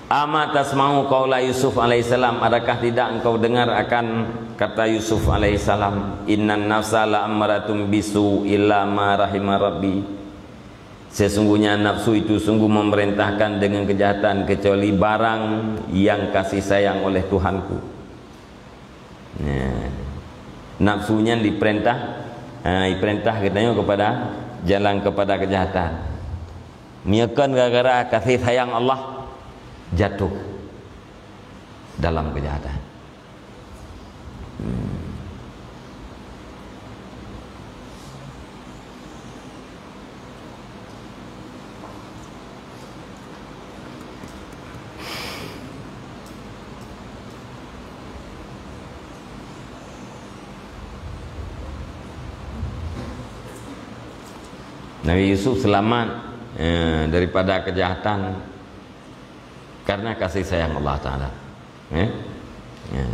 Ama tasma'u qaula Yusuf alaihissalam, adakah tidak engkau dengar akan kata Yusuf alaihissalam, "Innan nafsa la ammaratun bisu illa ma rahima rabbi." Sesungguhnya nafsu itu sungguh memerintahkan dengan kejahatan kecuali barang yang kasih sayang oleh Tuhanku. Nah, nafsu nyan diperintah, ha, diperintah geutanyoe kepada jalan kepada kejahatan. Meunyo kon gara-gara kasih sayang Allah, jatuh dalam kejahatan. Hmm. Nabi Yusuf selamat, eh, daripada kejahatan karena kasih sayang Allah Taala. Eh? Ya.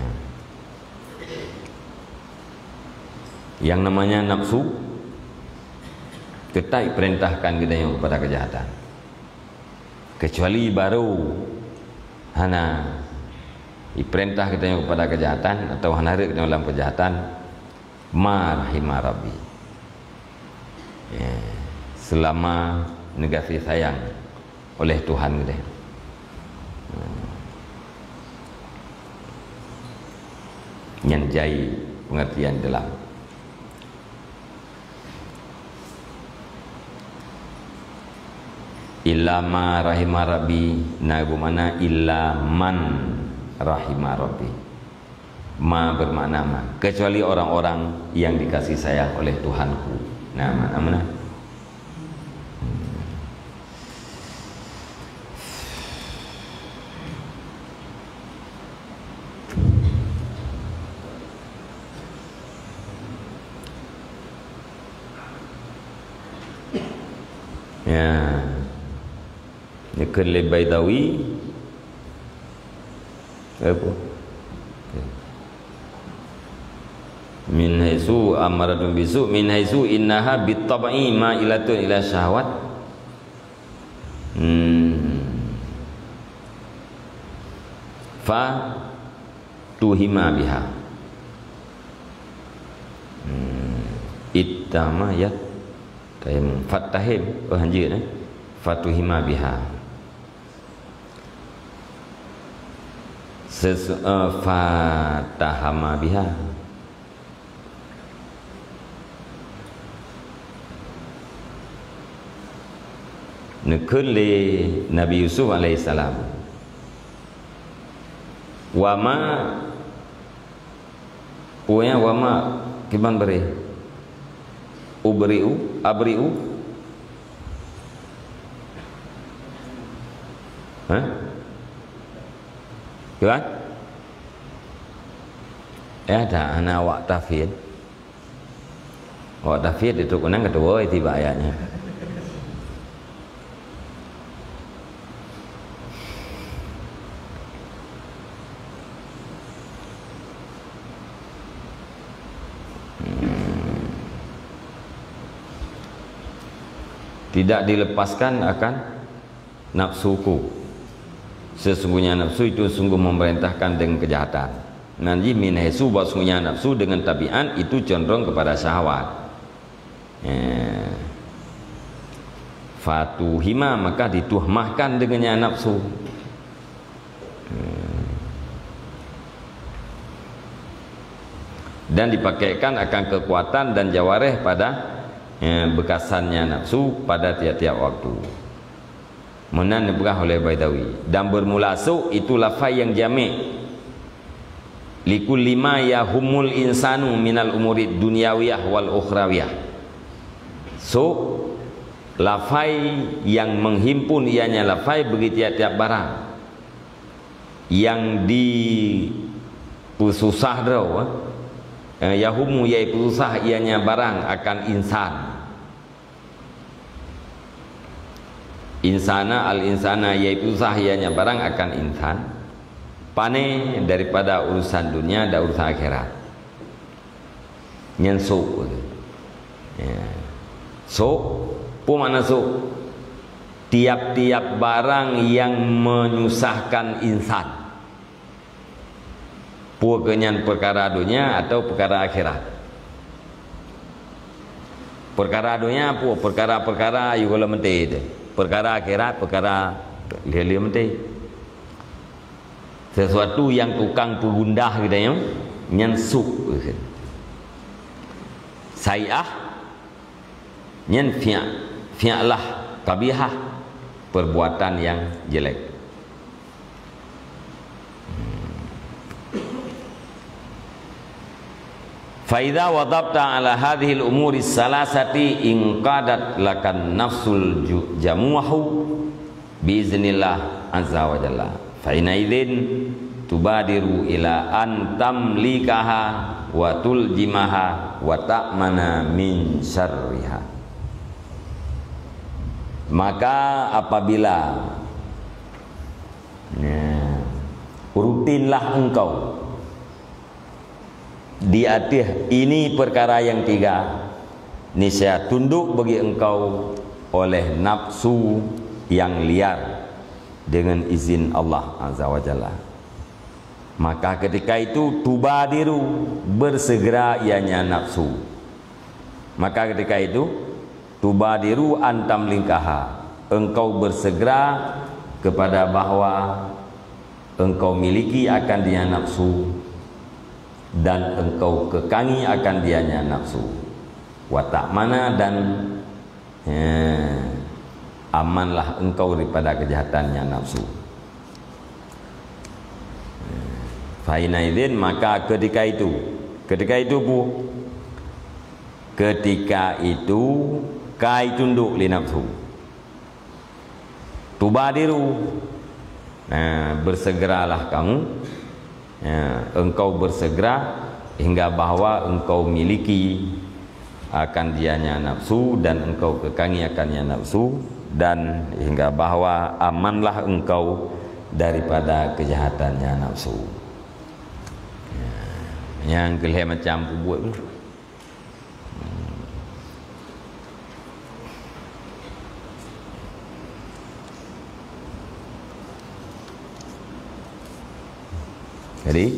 Yang namanya nafsu tetap diperintahkan geutanyoe kepada kejahatan. Kecuali baru hana diperintah geutanyoe kepada kejahatan atau hana rhot geutanyoe dalam kejahatan, ma rahima Rabbi. Ya, selama neugaséh sayang oleh Tuhan geutanyoe. Nyan jai pengertian dalam. Illa ma rahima Rabbi, na beumakna illa man rahima Rabbi. Ma bermakna man, kecuali orang-orang yang dikasih sayang oleh Tuhanku. Nah, makna meunan. Ya. Nyeukheun lé Baidawi. Apa? Min haitsu amaratun bisu, min haitsu innaha bitab'i ma'ilatun ila syahwat. Hmm. Fa tuhima biha. Hmm. Ittama ya. Tahim. Fatahim. Oh, hanjeuet, eh. Fatuhima biha. Sesu-, eh, fatahama biha. Neukheun lé Nabi Yusuf alaihissalam. Wa ma, peue nyan wa ma kiban bri? Ubri'u, abri'u. Hah? Kiban? Ya, dah, hana awak tafsir. Awak tafsir itu kunang ketua tiba ayatnya. Hmm. Tidak dilepaskan akan nafsuku. Sesungguhnya nafsu itu sungguh memerintahkan dengan kejahatan. Nan jih min haitsu, bahwasanya nafsu dengan tabiat itu condong kepada syahwat. Eh. Fatuhima, maka dituhmahkan dengannya nafsu. Hmm. Dan dipakaikan akan kekuatan dan jawareh pada, eh, bekasannya nafsu pada tiap-tiap waktu. Meunan neupeugah oleh Baidawi. Dan bermula suk itu lafai yang jamek. Likulli ma yahumul insanu minal umurid dunyawiyah wal ukhrawiyah. Suk, lafai nyang menghimpun ianya lafai bagi tiap-tiap barang nyang dipeususah droe, eh, yahumu, nyang ipeususah ianya barang akan insan. Insana, al-insana, nyang ipeususah ianya barang akan insan. Pane daripada urusan dunia dan urusan akhirat. Nyan suk. Ya. Suk, peue makna suk? Tiap-tiap barang nyang menyusahkan insan. Peue keuh nyan, peukara donya atau peukara akhirat? Peukara donya peue? Peukara-peukara yue gohlom meuté teuh. Peukara akhirat, peukara lheueh-lheueh meuté. Sesuatu nyang tukang peugundah geutanyoe, nyan suk. Sai'ah, nyan fi'l, fi'lah qabihah, perbuatan yang jelek. Fa idza wadhabta ala hadhil umuri salasati inqadat lakan nafsul ju-, jamuhu biiznillah azza wa jalla. Fa hina idzin tubadiru ila an tamlikaha wa tuljimaha wa ta'mana min syarriha. Maka apabila, nah, rutinlah engkau di ateueh ini perkara yang tiga, niscaya tunduk bagi engkau oleh nafsu yang liar dengan izin Allah Azza wa Jalla. Maka ketika itu tubadiru, bersegera ianya nafsu. Maka ketika itu tubadiru an tamlikaha, engkau bersegera kepada bahwa engkau miliki akan dia nafsu, dan engkau kekangi akan dianya nafsu. Wa ta'mana, dan, eh, amanlah engkau daripada kejahatannya nafsu. Fa hina idzin, maka ketika itu, ketika itu bu, ketika itu kai tunduk lé nafsu. Tubadiru. Nah, bersegeralah kamu. Ya, engkau bersegera hingga bahwa engkau miliki akan dianya nafsu dan engkau kekangi akannya nafsu, dan hingga bahwa amanlah engkau daripada kejahatannya nafsu. Ya, nyang keu lhèe macam peubuet tu. Jadi,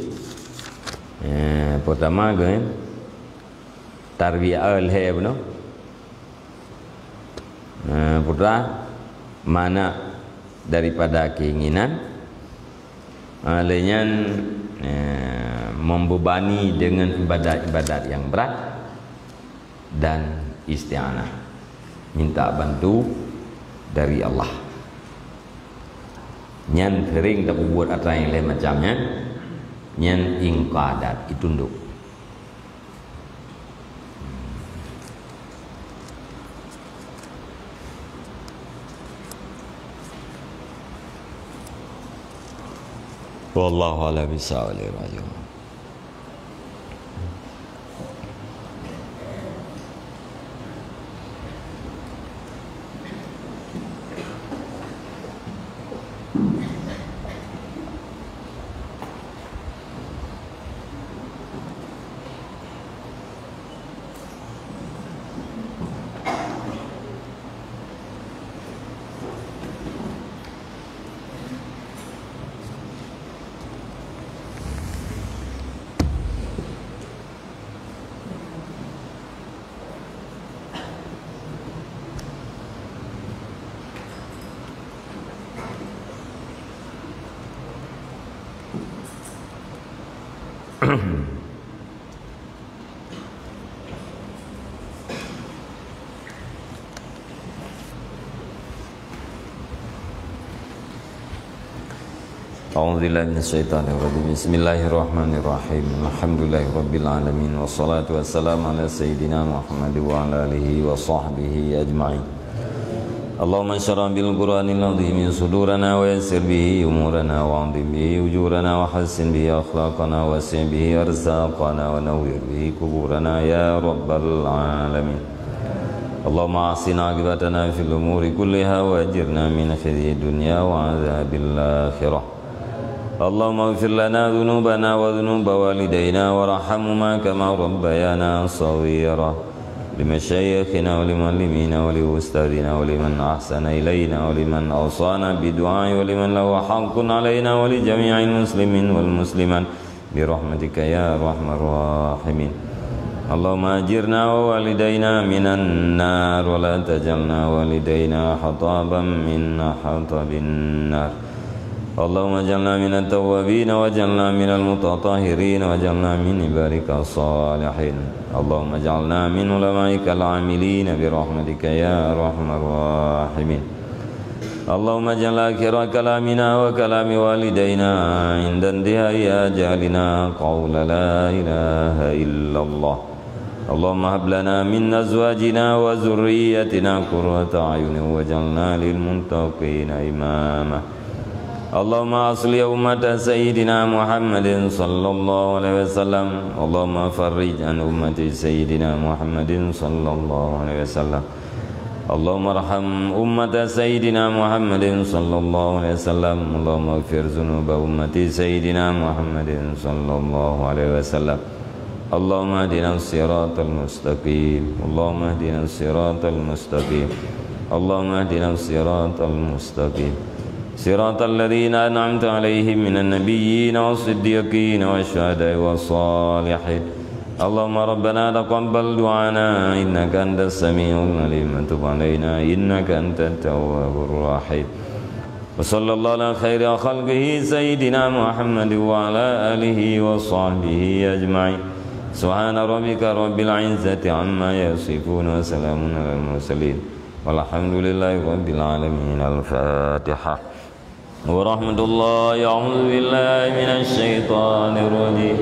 eh, pertama kan, tarbiyah lhèe bunoe. Eh, putra, mana daripada keinginan, eh, lé nyan, eh, membebani dengan ibadat-ibadat yang berat dan isti'anah, minta bantu dari Allah. Nyan sering tapeubuet atra nyang lhèe macam nyan, nyan inqadat, itunduk. Wallahu a'lam bishawab. أعوذ بالله من الشيطان الرجيم. بسم الله الرحمن الرحيم. الحمد لله رب العالمين، والصلاة والسلام على سيدنا محمد وعلى آله وصحبه أجمعين. اللهم اشرح بالقرآن العظيم صدورنا، ويسر به أمورنا، وعظم به أجورنا، وحسن به أخلاقنا، ووسع به أرزاقنا، ونور به قبورنا يا رب العالمين. اللهم أحسن عاقبتنا في الأمور كلها، وأجرنا من خزي الدنيا وعذاب الآخرة. اللهم اغفر لنا ذنوبنا وذنوب والدينا وارحمهما كما ربيانا صغيرا. لمشايخنا ولمعلمينا ولأستاذنا ولمن أحسن إلينا ولمن أوصانا بالدعاء ولمن له حق علينا ولجميع المسلمين والمسلمات برحمتك يا أرحم الراحمين. اللهم أجرنا ووالدينا من النار ولا تجعلنا والدينا حطبا من حطب النار. اللهم اجعلنا من التوابين واجعلنا من المتطهرين واجعلنا من عبادك الصالحين. اللهم اجعلنا من علمائك العاملين برحمتك يا أرحم الراحمين. اللهم اجعل آخر كلامنا وكلام والدينا عند انتهاء آجالنا قول لا إله إلا الله. اللهم هب لنا من أزواجنا وذرياتنا قرة أعين واجعلنا للمتقين إماما. اللهم أصلح أمة سيدنا محمد صلى الله عليه وسلم. اللهم فرج عن أمة سيدنا محمد صلى الله عليه وسلم. اللهم ارحم أمة سيدنا محمد صلى الله عليه وسلم. اللهم اغفر ذنوب أمة سيدنا محمد صلى الله عليه وسلم. اللهم اهدنا الصراط المستقيم. اللهم اهدنا الصراط المستقيم. اللهم اهدنا الصراط المستقيم. صراط الذين أنعمت عليهم من النبيين والصديقين والشهداء والصالحين. اللهم ربنا تقبل دعانا إنك أنت السميع العليم وتب علينا إنك أنت التواب الرحيم. وصلى الله على خير خلقه سيدنا محمد وعلى آله وصحبه أجمعين. سبحان ربك رب العزة عما يصفون وسلام على المرسلين والحمد لله رب العالمين. الفاتحة. ورحمة الله. أعوذ بالله من الشيطان الرجيم.